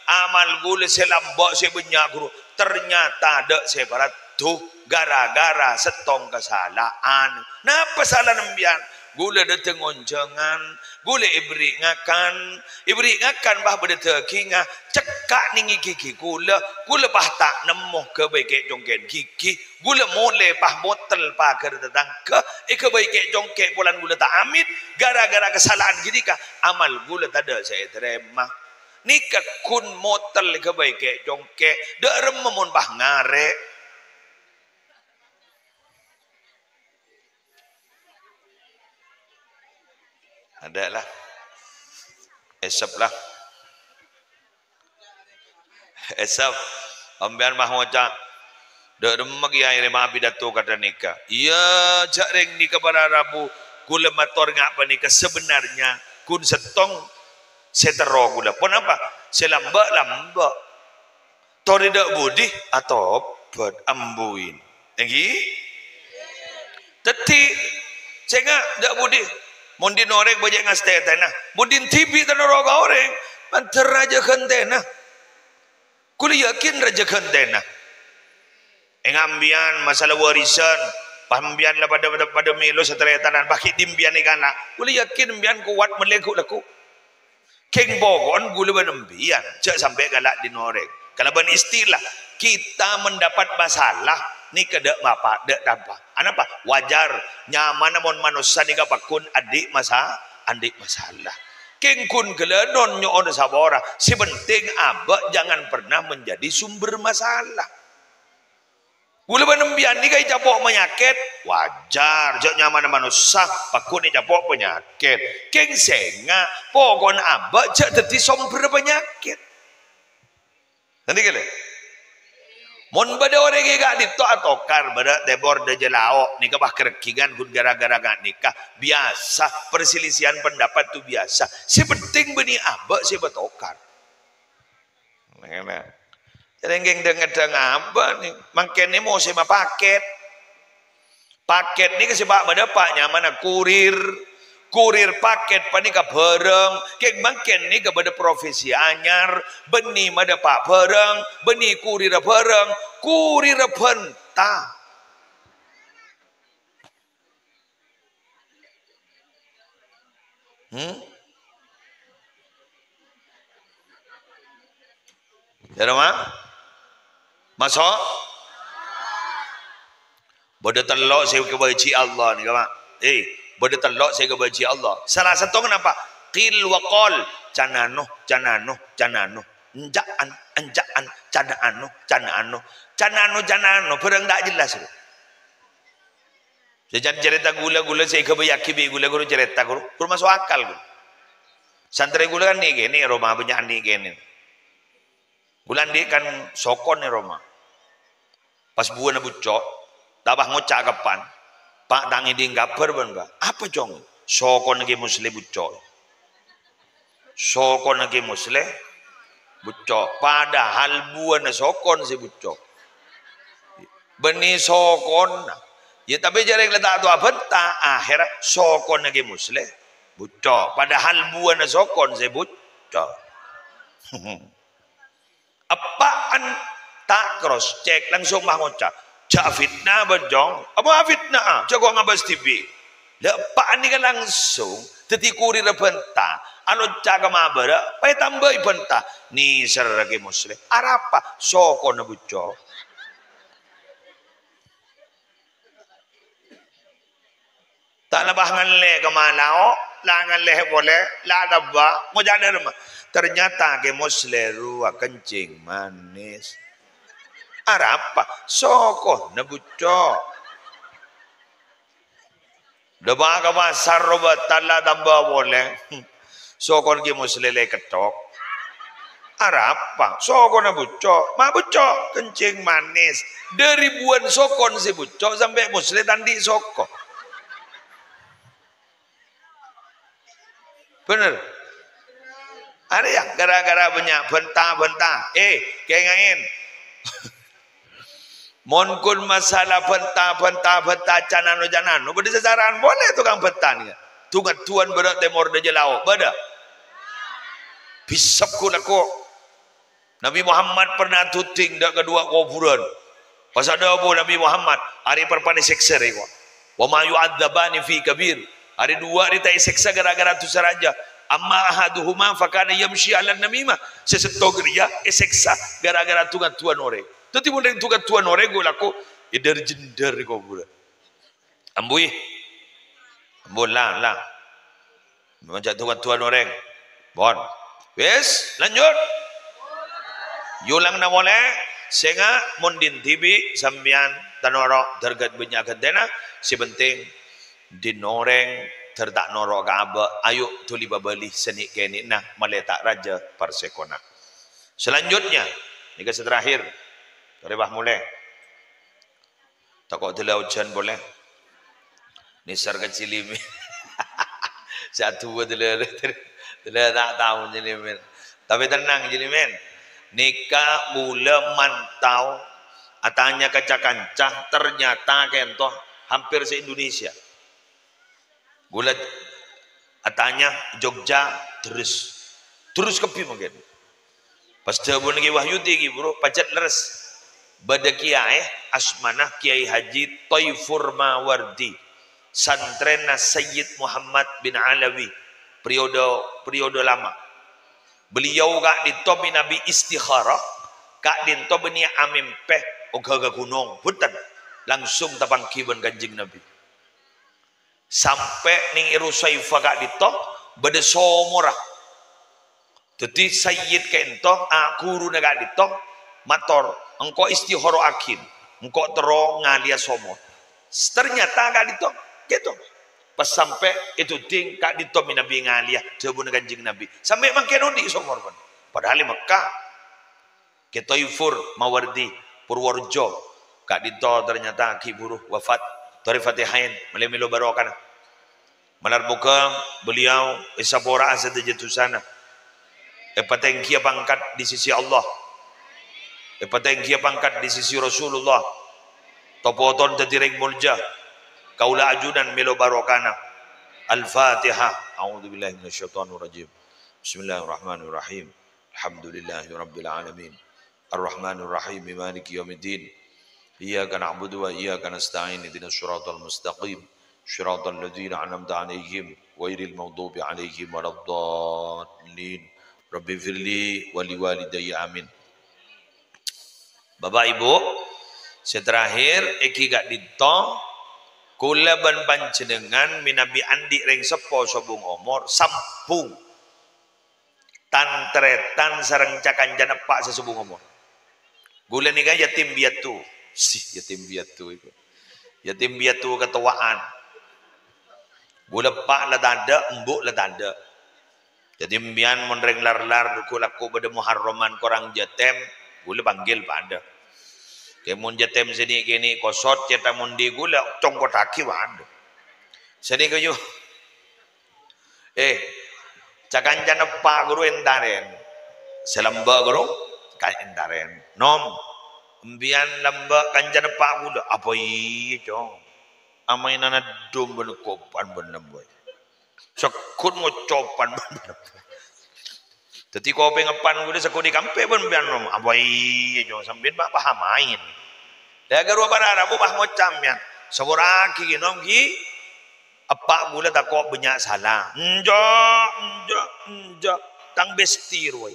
amal ghulâ sè lambâ' sè bânnya' ghuru, ternyata dâ' sè paraddhu gara-gara sèttong kasala'an." "Napa salana mbiyân?" "Ghulâ dâteng onjhângan, ghulâ èberri' ngakan, èberri' ngakan bâ bâdâ dâgingnga, cekka' nèng è ghighi ghulâ, ghulâ bâ ta' nemmo ghâbây kè'-congkè'an ghighi, ghulâ molè bâ motel paghârrâ tatangghâ, èghâbây kè'-congkè' polana ghulâ ta' amit, gara-gara kasala'an ghânèka, amal ghulâ tadâ' sè ètarèma. Nèka ghun motel èghâbây kè'-congkè', dâ' remma mon bâ ngarè'." Adâ' la. Èsep la. Èsep. Sampèyan ma' ngoca', "Dâ' remma kèyaè rèma apidato kadhâ' nèka." Iyâ, jhâ' rèng nèka para rabu, ghulâ mator nga' panèka sabhânarnya ghun sèttong sè terro ghulâ. Ponapa? Sè lambâ'-lambâ'. Torè dâ' budi, atobhât, ambuin. Èngghi? Dhâddhi, sènga' dâ' budi. Mon dhin orèng bâjâ ngastètèna. Mon dhin dhibi' ta' noro' ka orèng, mandhâr rajâ ghântèna. Ghulâ yakin rajâ ghântèna. Ènga' mbiyân masalah warisan, pas mbiyân la padâ, padâ, padâ mèlo sataretanan, pas ghi' dhimbiyân èkala'. Ghulâ yakin mbiyân kowat mellè ghu-, lagghu'. Kèng poko'en ghulâ bân embiyân, jhâ' sampè' kala' dhin orèng. Kalabân istilah, kita mendapat masalah, nèka dâ' bapa', dâ' tapa. Anapa? Wajar, nyamana mon manossa nèka pagghun andi' masa-, andi' masalah. Kèng ghun ghâlânon nyo'ona sapora, sè penting abâ' jangan pernah menjadi sumber masalah. Ghulâ bân embiyân nèka ècapo' panyakèt, wajar, jhâ' nyamana manossa, pagghun ècapo' panyakèt. Kèng sènga', poko'en abâ' jhâ' dhâddhi sombherra panyakèt. Ngerti kèlè? Mon bâdâ orèng è ka'dinto atokar, bâdâ tèmor dâjâ lao', nèka pas karègghingan ghun ghârâ-ghârâ ka'nèka. Biyasa, perselisihan pendapat tu biyasa. Sè penting bânnè abâ' sè èpatokar. Ngènè. Jhâ' rèng kèng dhâng-ngèdhâng abâ' nè. Mangkèn nè mosèmma pakèt. Pakèt nèka sè pa'-, bâdâ pa' nyamana kurir. Kurir pakèt panèka bhârâng. Kèng mangkèn nèka bâdâ profesi anyar. Bânnè madâpa' bhârâng. Bânnè kurirra bhârâng. Kurirra bhânta. Hmm? Jârèya, Ma? Maso'? Bâdâ tello' sè èkabâji' Allah nèka, Pa'. Eh, bâdâ tello' sè èkabâji' Allah. Sala sèttongnga napa? Qil wa qal. Can anu, can anu, can anu. Enca'an, enca'an, can anu, can anu. Can anu, can anu. Bhârâng ta' jelas, Bu. Jhâjhân carèta ghulâ, ghulâ sè èkabâjâ'aghi bi' ghulâ ghuru carèta, ghuru. Ghuru maso' akal, ghuru. Santrè ghulâ kan nè' kènè', roma bânnya' nè' kènè'. Ghulâ andi' kan sokon è roma. Pas buwâna bucco', ta' pas ngoca' ka pan, "Pa', ta' ngèdhing kabhâr bân, Pa'." "Apa, Cong?" "Sokonna Kè Musleh bucco'." Sokonna Kè Musleh bucco'. Padahal buwâna sokon sè bucco'. Bânnè sokonna. Ya, tapè jhâ' rèng la ta' towa bânta. Akhèrra sokonna Kè Musleh bucco'. Padahal buwâna sokon sè bucco'. Eppa'en ta' cross check, langsung mah ngoca', "Jhâ' fitna, bân, Cong." "Apa fitna? Jhâ' ko' ngabâs dhibi'." Lah, eppa'en nèka langsung dhâddhi kurirra bânta, alonca' ka mabârâ', pas ètambâi bânta. Nèserra Kè Musleh. Arapa? Sokonna bucco'. Ta' lepas ngallè ka Malao, la ngallè polè, la tamba, ngoca' dâremma. Ternyata Kè Musleh rowa kencing manis. Arapa? Sokonna bucco'. Dâpa' ka pasar rowa ta' la tamba polè. Sokon Kè Musleh la èketthok. Arapa? Sokonna bucco'. Ma' bucco', kencing manis. Dâri buwân sokon sè bucco' sampè' Musleh ta' andi' soko. Bhender. Arèya gara-gara bânnya' bânta-bânta. Eh, kèngèng. Mon ghun masalah bânta-bânta-bânta can anu-can anu, bâdâ sacara'an polè tokang bânta nèka. Dhung-ngadhuwân bârâ' tèmor dâjâ lao', bâdâ? Bhisep ghu lako. Nabi Muhammad pernah adhuding dâ' kaduwâ kobhurân. Pas adhâbu Nabi Muhammad, "Arè' parpana èsèksa rèko. Wa ma yu'adzabani fi kabir." Arè' duwâ' rèya ta' èsèksa gara-gara dhusa rajâ. "Amma ahaduhuma fakana yamshi 'alan namimah." Sè sèttong rèya èsèksa gara-gara dhung-ngadhuwân orèng. Dhâddhi mon rèng dhung-ngadhuwân orèng ghu lako, èdhâr-jhendhâr è kobhurân. Ambuwi. Ambu, la, la. Mon jhâ' dhung-ngadhuwân orèng. Pon. Wis, lanjut. Èolangana polè, sènga' mon dhin dhibi' sampèyan ta' noro' dârghât bânnya' ghântèna, sè penting dhin orèng dâr ta' noro' ka abâ', ayo dhuli pabâli sanè'-kènè'na malè ta' rajâ parsèkona. Selanjutnya, nèka sè terakhir, torè pas molè. Tako' dâlâ ojhân polè. Nèser ka Cilimin. Sè aduwâ dâlâ, dâlâ ta' tao Cilimin. Tapè tennang, Cilimin. Nèka ghulâ mantau, atanya ka ca-kanca, ternyata kènto hampir se-Indonesia. Ghulâ atanya Jogja, terros. Terros kabbhi mangkèn. Pas dhâbuna Kè Wahyudi, Kè Buru, pajhât lerres. Bâdâ kiyaè asmana Kiai Haji Toifur Mawardi, santrèna Sayyid Muhammad bin Alawi, periode, periode lama. Beliau ka'dinto mènabi istikharah, ka'dinto bânnè amèmpè oghâ ka ghunong, bhunten, langsung tapangghi bân Kanjeng Nabi. Sampè' neng è Rusaifa ka'dinto bâdâ somorra. Dhâddhi Sayyid ka'dinto, a, ghuruna ka'dinto mator, "Engko' istikhara'aghi, engko' terro ngalèya somor." Ternyata ka'dinto, gitu. Pas sampè' èdhuding ka'dinto mènabi ngalèya dhâbuna Kanjeng Nabi. Sampè' mangkèn odi' somor, pon. Padahal è Mekkah. Kè Toifur Mawardi, Purworejo, ka'dinto ternyata ghi' buru wafat. Torè Fatihain, malè mèlo barokana. Malar moghâ beliau èsapora'a sadhâjâ dhusana. Èpatèngghiyâ pangkat di sisi Allah. Èpatèngghiyâ pangkat di sisi Rasulullah. Topoton dhâddhi rèng molja. Kaulâ ajunan mèlo barokana. Al-Fatihah. A'udzubillahi minasyaitonirrajim. Bismillahirrahmanirrahim. Alhamdulillahirabbil alamin. Arrahmanirrahim. Maliki yaumiddin. Iyyaka na'budu wa iyyaka nasta'in. Ihdinas siratal mustaqim. Siratal ladzina an'amta 'alaihim ghairil maghdubi 'alaihim waladdallin. Rabbighfirli wa liwalidayya. Amin. Bapak Ibu, sè terakhir, èngghi ka'dinto, kaulâ bân panjhennengngan mènabi andi' rèng seppo sobung omor, sambhung tan-tarètan sareng ca-kancana eppa' sè sobung omor. Kaulâ nèka yatim piatu. Sih, yatim piatu iku. Yatim piatu katowa'an. Kaulâ eppa' la tadâ', embu' la tadâ'. Dhâddhi, empèyan mon rèng lar-lar ghu-, lako bâdâ Muharraman korang jâtèm, kaulâ panggil padâ. Kè mon jâtèm sè nè'-kènè' kosot, cèta mon dhi kaulâ congkottaghi padâ. Sanèka, yu. Eh, ca-kancana eppa' ghuru èntarèn. Sè lambâ' ghuru, ka èntarèn. Nom, empèyan lambâ' kancana eppa' kaulâ. Apa iyâ, Cong? Amaènana dhum bân kopan bân lambâ'. Segghut ngocopan bân lambâ'. Dhâddhi kopèng eppan kaulâ segghut èkampè bân empèyan, Nom. Apa iyâ, Cong, sampèyan, Pak, paham aèn. Lha, ghâruwa para rabu, Pak, ngoca' empèyan. Saporraghi, ghi, Nom, ghi. Eppa' kaulâ tako' bânnya' sala. Enjâ', enjâ', enjâ'. Tang besti rowa.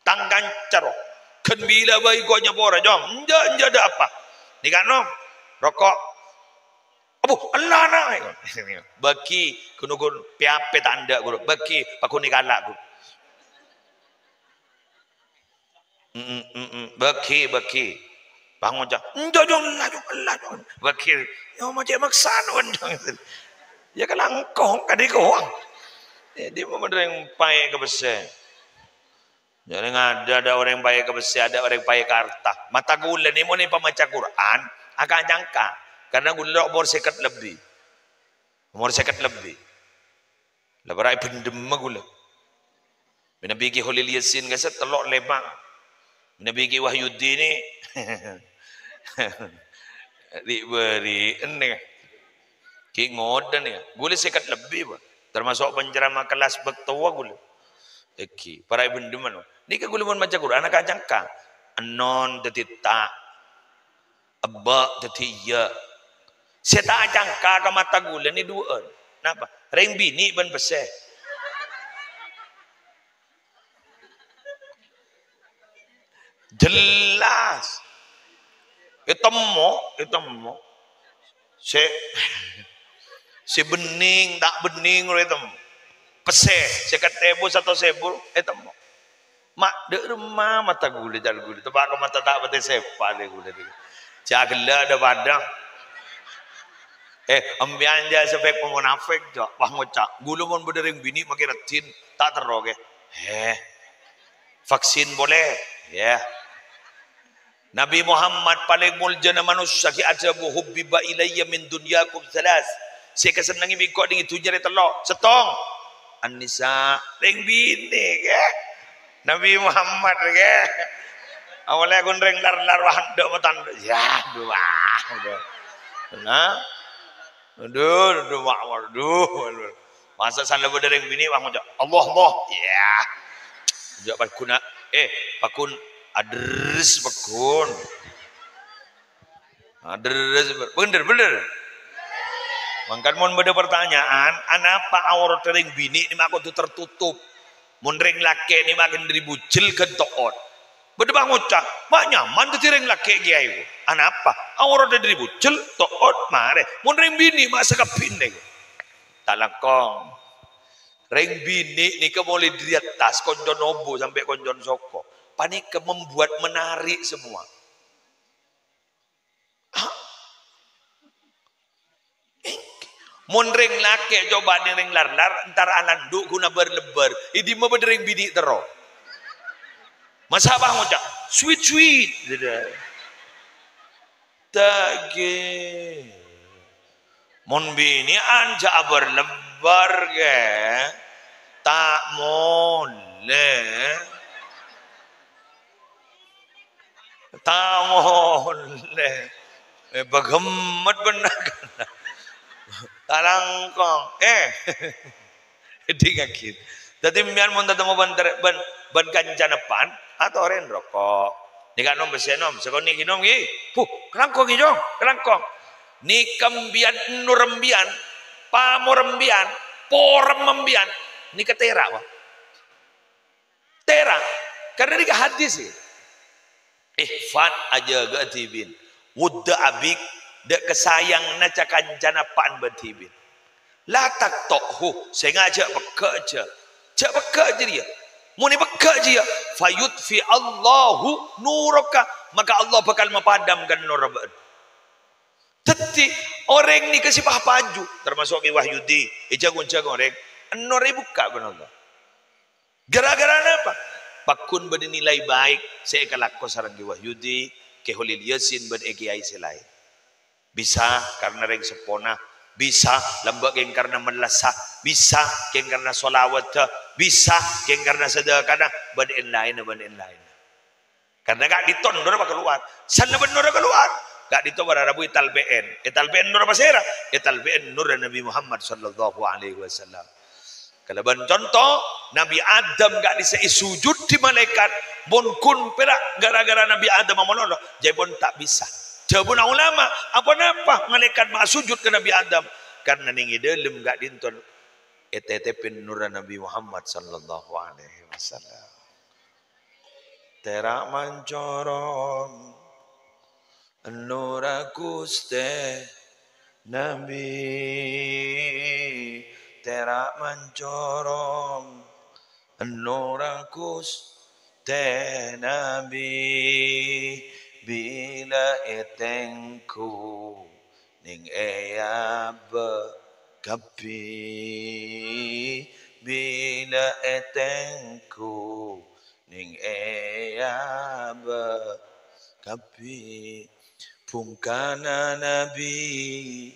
Tang kanca rowa. Ghân bilâ bhâi ko' nyapora, Cong. Enjâ', enjâ' tadâ' apa. Nèka, Nom. Roko'. Abu, ella, na'. Bâghi, ghun-ghun, pè-apè ta' endâ', ghuru. Bâghi, paghun èkala', ghuru. Mm, mm, mm, mm. Bâghi, bâghi. Bângoca', "Enjâ', Cong, ella, Cong, ella, Cong." Bâghi, "Yâ, ma' cè' maksana, Cong." Yâ, kalangkong, kadhi kowang. Dhâddhi, mon rèng paè ka pèssè. Jârèng adâ', adâ' orèng paè ka pèssè, adâ' orèng paè ka arta. Mata kaulâ nè mon èpamaca Qur'an, aka-cangka. Karna kaulâ omor sèket lebbi. Omor sèket lebbi. La para' èbhendhemma kaulâ. Mènabi Ki Kholil Yasin ka'issa' tello' lèma'. Mènabi Ki Wahyudi nè. Ri'-bâri'en nè. Ghi' ngodâ nè. Kaulâ sèket lebbi, Pak. Termasuk penceramah kelas bâktowa kaulâ. Èngghi, para' èbhendhemma, no. Nèka kaulâ mon maca Qur'an, aka-cangka. Ennon dhâddhi ta'. Ebbâ' dhâddhi iyâ. Sè ta' acangka ka mata kaulâ nè duwâ'ân. Napa? Rèng binè' bân pèssè. Jelas. Ètemmo, ètemmo. Sè, sè bhenning, ta' bhenning, rowa ètemmo. Pèssè, sèket èbu, satos èbu, ètemmo. Ma', dâ' remma mata kaulâ, jhâ' kaulâ. Teppa' ka mata ta' patè sèpa lè kaulâ nèka. Jhâ' ghellâ' dâ-padâ. Eh, empèyan jhâ' sè pèk-, monafèk, jhâ'. Wah, ngoca', "Kaulâ mon bâdâ rèng binè' makè raddhin, ta' terro, kè." Eh, vaksin polè, yâ. Nabi Muhammad palèng moljâna manossa ghi' adhâbu, "Hubbiba ilayya min dunyakum tsalas." Sè èkasennengngè bi' engko' neng è dhunnya rè tello'. Sèttong, An-Nisa, rèng binè', kè. Nabi Muhammad, kè. Awalè ghun rèng lar-lar, wah, endâ' matandhâ. Yâ, duh, wah, duh. Nah. Aduh, aduh, Mak, aduh, aduh. Masa' sala bâdâ rèng binè', wah, ngoca', "Allah, Allah." Yâ. Ngoca' pagghun, eh, pagghun adres pagghun. Adres, bhender, bhender. Mangkana mon bâdâ pertanyaan, anapa aoratta rèng binè' nè ma' kodhu tertutup? Mon rèng lakè' nè ma' ghân dâri bujel ghân to'ot. Bâdâ pangoca', "Ma' nyaman dhâddhi rèng lakè', Kèyaè." Anapa? Aoratta dâri bujel, to'ot, marè. Mon rèng binè' ma' sakabbhi nèng. Ta' langkong. Rèng binè' nèka molaè dâri attas, konco nobu sampè' konco soko. Panèka membuat menarik semua. Hah? Mon rèng lakè' coba neng rèng lar-lar, entar alandu' ghun abâr-lebbâr. È dimma bâdâ rèng binè' terro. Masa' bâ ngoca', "Sweet, sweet." Gitu. Ta' ghi. Mon binè'an jhâ' abâr-lebbâr, kè. Ta' molè. Ta' molè. Eh, bâghemmet bhender. Ta' langkong. Eh. Dingaghi. Dhâddhi, empèyan mon tatemmo bân ter-, bân, bân kancana pan, atorè roko'. Nèka nom pèssè nom, sakonè' ghi nom ghi. Puh, kalangkong ghi, Cong, kalangkong. Nèka empèyan ennur empèyan, pamor empèyan, porem empèyan. Nèka tèra', Pak. Tèra'. Karna nèka hadis, ya. Ihfad, ajâgâ dhibi'in. Wudda abik, dâ' kasayanganna ca-kancana eppa'na bân dhibi'in. La taqta'hu, sènga' jhâ' pegghâ' jhâ'. Jhâ' pegghâ' jârèya. Mon èpegghâ' jârèya, fayutfi Allahu nuraka, maka Allah bhâkal mapadhâm ka norra bâ'na. Dhâddhi, orèng nèka sè pa-, paju, termasuk Kè Wahyudi, èjhâ-onjhâ orèng, ennorra èbukka' bân Allah. Gara-gara napa? Pagghun bâdâ nilai baik sè èkalako sareng Kè Wahyudi, Kè Holil Yasin, bân è-kèyaè sè laèn. Bisa karna rèng seppona, bisa lambâ' kèng karna mellassa, bisa kèng karna sholawadda, bisa kèng karna sadhâkana, bân èn-laènna, bân èn-laènna. Karna ka'dinto norra pakalowar. Sanna bân norra kalowar. Ka'dinto para rabu ètalpè'èn. Ètalpè'èn norra pasèra? Ètalpè'èn norra Nabi Muhammad sallallahu alaihi wasallam. Kalabân conto, Nabi Adam ka'dissa' èsujudi malaèkat. Mon ghun pèra' gara-gara Nabi Adam amololo, jhâ' pon ta' bisa. Jhâbuna ulama, aponapa malaèkat ma' sujud ka Nabi Adam? Karna nèng è dâlem ka'dinto ètètèpè norra Nabi Muhammad sallallahu alaihi wasallam. Tèra' mancorong norra Ghustè Nabi, tèra' mancorong norra Ghustè Nabi, bilâ ètengghu nèng è abâ' kabbhi, bilâ ètengghu nèng è abâ' kabbhi. Bhungkana Nabi,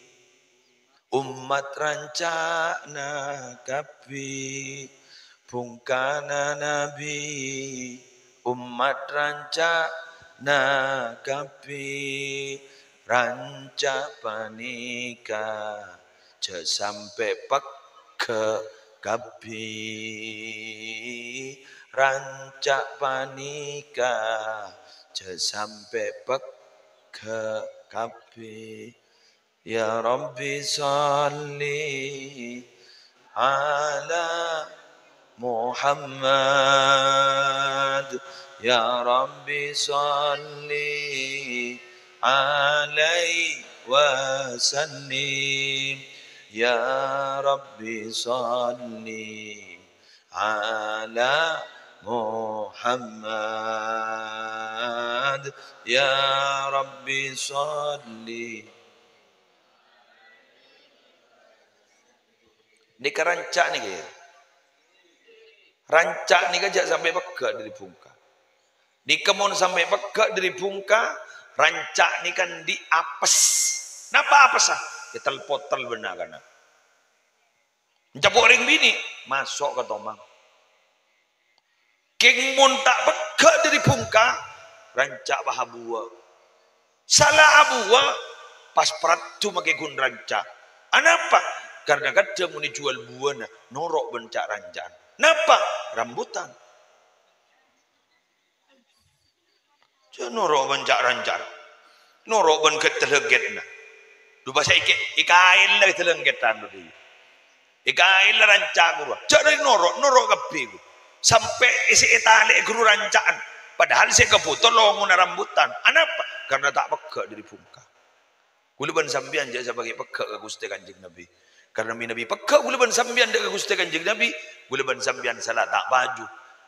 ommat ranca'na kabbhi. Bhungkana Nabi, ommat ranca'na kabbhi. Ranca' panèka jhâ' sampè' pegghâ' kabbhi. Ranca' panèka jhâ' sampè' pegghâ' kabbhi. Ya Rabbi shalli ala Muhammad. Ya Rabbi shalli alaihi wa sallim. Ya Rabbi shalli ala Muhammad. Ya Rabbi shalli. Nèka ranca' nèka, ya. Ranca' nèka jhâ' sampè' pegghâ' dâri bhungka. Nèka mon sampè' pegghâ' dâri bhungka, ranca' nèka andi' apes. Napa apessa? Ètel-potel bân na'-kana'. Ècapo' rèng binè', maso' ka tomang. Kèng mon ta' pegghâ' dâri bhungka, ranca' pas abuwâ. Sala abuwâ, pas paraddhu makè ghun ranca'. Anapa? Karna kadhâng mon èjhuwâl buwâna, noro' bân ca'-ranca'an. Napa? Rambutan. Jhâ' noro' bân ca'-ranca'an. Noro' bân ghât-talangghâtna. Dhu pas èkè-, èkaèlla ghât-talangghâttan dhu. Èkaèlla ranca' ghuru. Jhâ' rè noro', noro' kabbhi ghu. Sampè' sè ètalè'è ghuru ranca'an. Padahal sè èkabhuto longona rambutan. Anapa? Karna ta' pegghâ' dâri bhungka. Ghulâ bân sampèyan jhâ' sapaghâ' pegghâ' ka Ghustè Kanjeng Nabi. Karna mènabi pegghâ' ghulâ bân sampèyan dâ' ka Ghustè Kanjeng Nabi, ghulâ bân sampèyan sala ta' paju.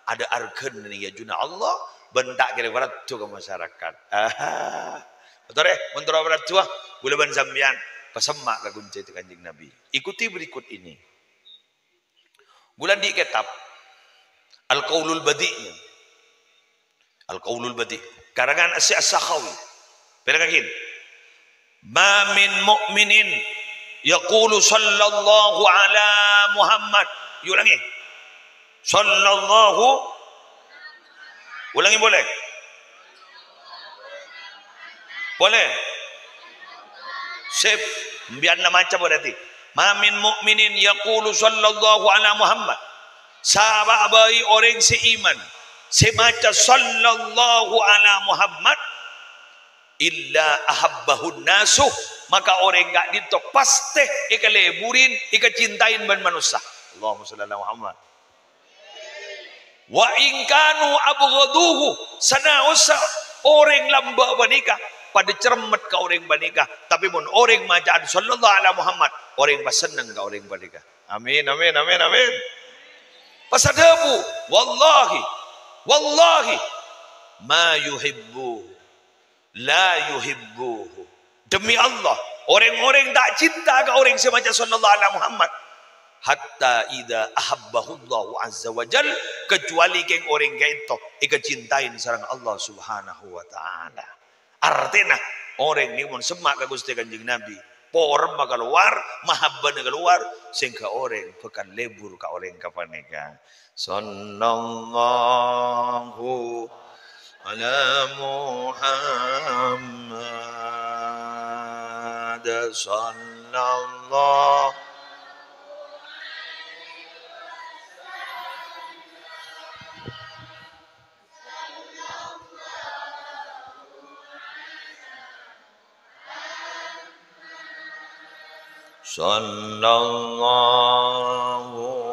Adâ' arghâna neng è ajunna Allah, bân ta' kèra paraddhu ka masyarakat. Aha. Torè, mon terro paraddhuwâ, ghulâ bân sampèyan pasemma' ka Ghustè Kanjeng Nabi. Ikuti berikut ini. Ghulâ andi' kètab Al-Qaulul Badi'. Al-Qaulul Badi'. Karangan Asy-, As-Sakhawi. Pèrengngaghi. "Ma min mu'minin yaqulu sallallahu ala Muhammad." Èolangè. Sallallahu. Olangè polè. Polè. Sip. Sampèyan la maca berarti. "Ma min mu'minin yaqulu sallallahu ala Muhammad." Sapa'a bhâi orèng sè iman, sè maca sallallahu ala Muhammad, "illa ahabbahun nasu," maka orèng ka'dinto pastè èkalèburin, èkacintaèn bân manossa. Allahumma shalli ala Muhammad. "Wa in kanu abghaduhu," sanaossa Orèng lambâ' panèka padâ cermet ka orèng panèka, tapè mon orèng maca'an "Shallallahu ala Muhammad", orèng pas senneng ka orèng panèka. Amin, amin, amin, amin. Pas adhâbu, "Wallahi, wallahi, ma yuhibbuhu, la yuhibbuhu." Demi Allah, orèng-orèng ta' cinta ka orèng sè maca "Shallallahu ala Muhammad", hatta idza ahabbahullahu azza wa jal, kecuali kèng orèng ka'ènto èkacintaè sareng Allah Subhanahu wa Ta'ala. Artèna, orèng nèka mon semma' ka Ghustè Kanjeng Nabi, poremma kalowar, mahabbana kalowar, sehingga orèng bhâkal lebur ka orèng ghâpanèka. Shallallahu ala Muhammad, shallallahu Shallallahu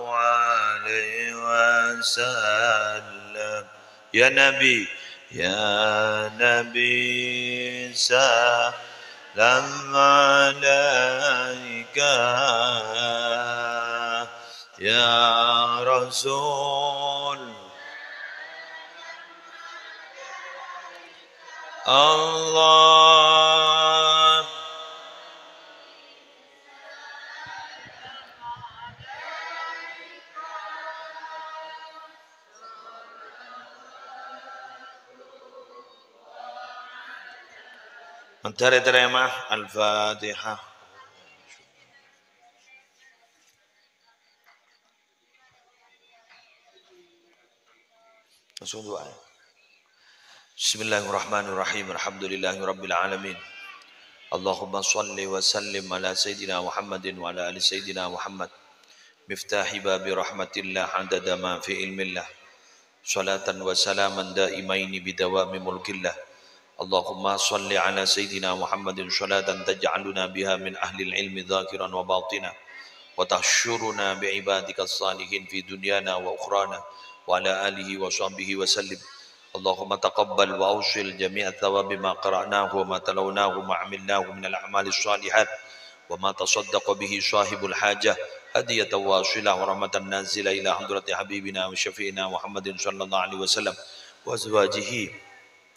alaihi wasallam. Ya Nabi, ya Nabi, salam alaika. Ya Rasul. Allah. Mantara terima Al-Fatihah. Langsung doa. Bismillahirrahmanirrahim. Alhamdulillahirabbil alamin. Allahumma shalli wa sallim ala Sayyidina Muhammadin wa ala ali Sayyidina Muhammad. Miftahi babi rahmatillah adada ma fi ilmillah. Salatan wa salaman daimaini bidawami mulkillah. Allahumma shalli ala Sayyidina Muhammadin salatan taj'aluna biha min ahlil ilmi zahiran wa batina, wa tahsyuruna bi ibadika salihin fi dunyana wa ukhrana, wa ala alihi wa sahbihi wa sallim. Allahumma taqabbal wa awsil jami'a thawabi ma qara'nahu wa ma talawnahu wa ma amilnahu minal a'malis salihat, wa ma tasaddaqa bihi sahibul hajah, hadiyatan wasilah wa rahmatan nazila ila hadrati habibina wa syafi'ina Muhammadin sallallahu alaihi wasallam, wa azwajihi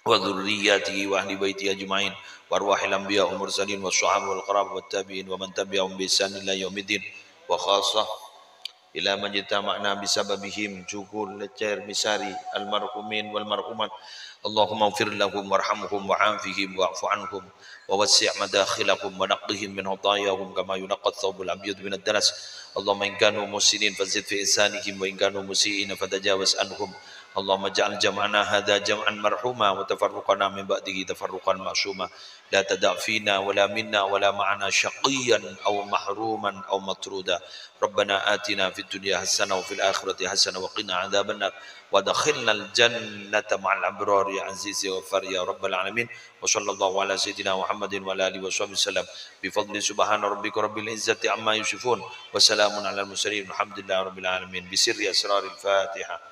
wa dzurriyyatihi wa ahli baitihi ajma'in, wa arwahil anbiya wal mursalin was sahabah wal qarabah wat tabi'in wa man tabi'ahum bi ihsan ila yaumiddin, wa khassah ila majtama'na bisababihim, Jukul, Leccer, Misari, almarhumin wal marhumat. Allahumma ighfir lahum warhamhum wa'afihim wa'fu anhum wa wassi' madakhilahum wa naqqihim min khatayahum kama yunaqqa thawbul abyadu minad danas. Allahumma in kanu muhsinin fazid fi ihsanihim wa in kanu musi'ina fatajawaz anhum. Allahumma ij'al jam'ana hadha jam'an marhuma wa tafarruqana min ba'dihi tafarruqan ma'suma. La tada' fina wa la minna wa la ma'ana syaqiyyan aw mahruman aw matruda. Rabbana atina fid dunya hasanah wa fil akhirati hasanah wa qina adzabannar. Wa adkhilnal jannata ma'al abrar ya Aziz ya Ghaffar ya Rabbal alamin. Wa sallallahu ala sayyidina Muhammadin wa ala alihi wa sahbihi wasallam. Bi fadli subhana rabbika rabbil izzati amma yasifun. Wa salamun alal mursalin. Walhamdulillahi rabbil alamin. Bi sirri asraril Fatihah.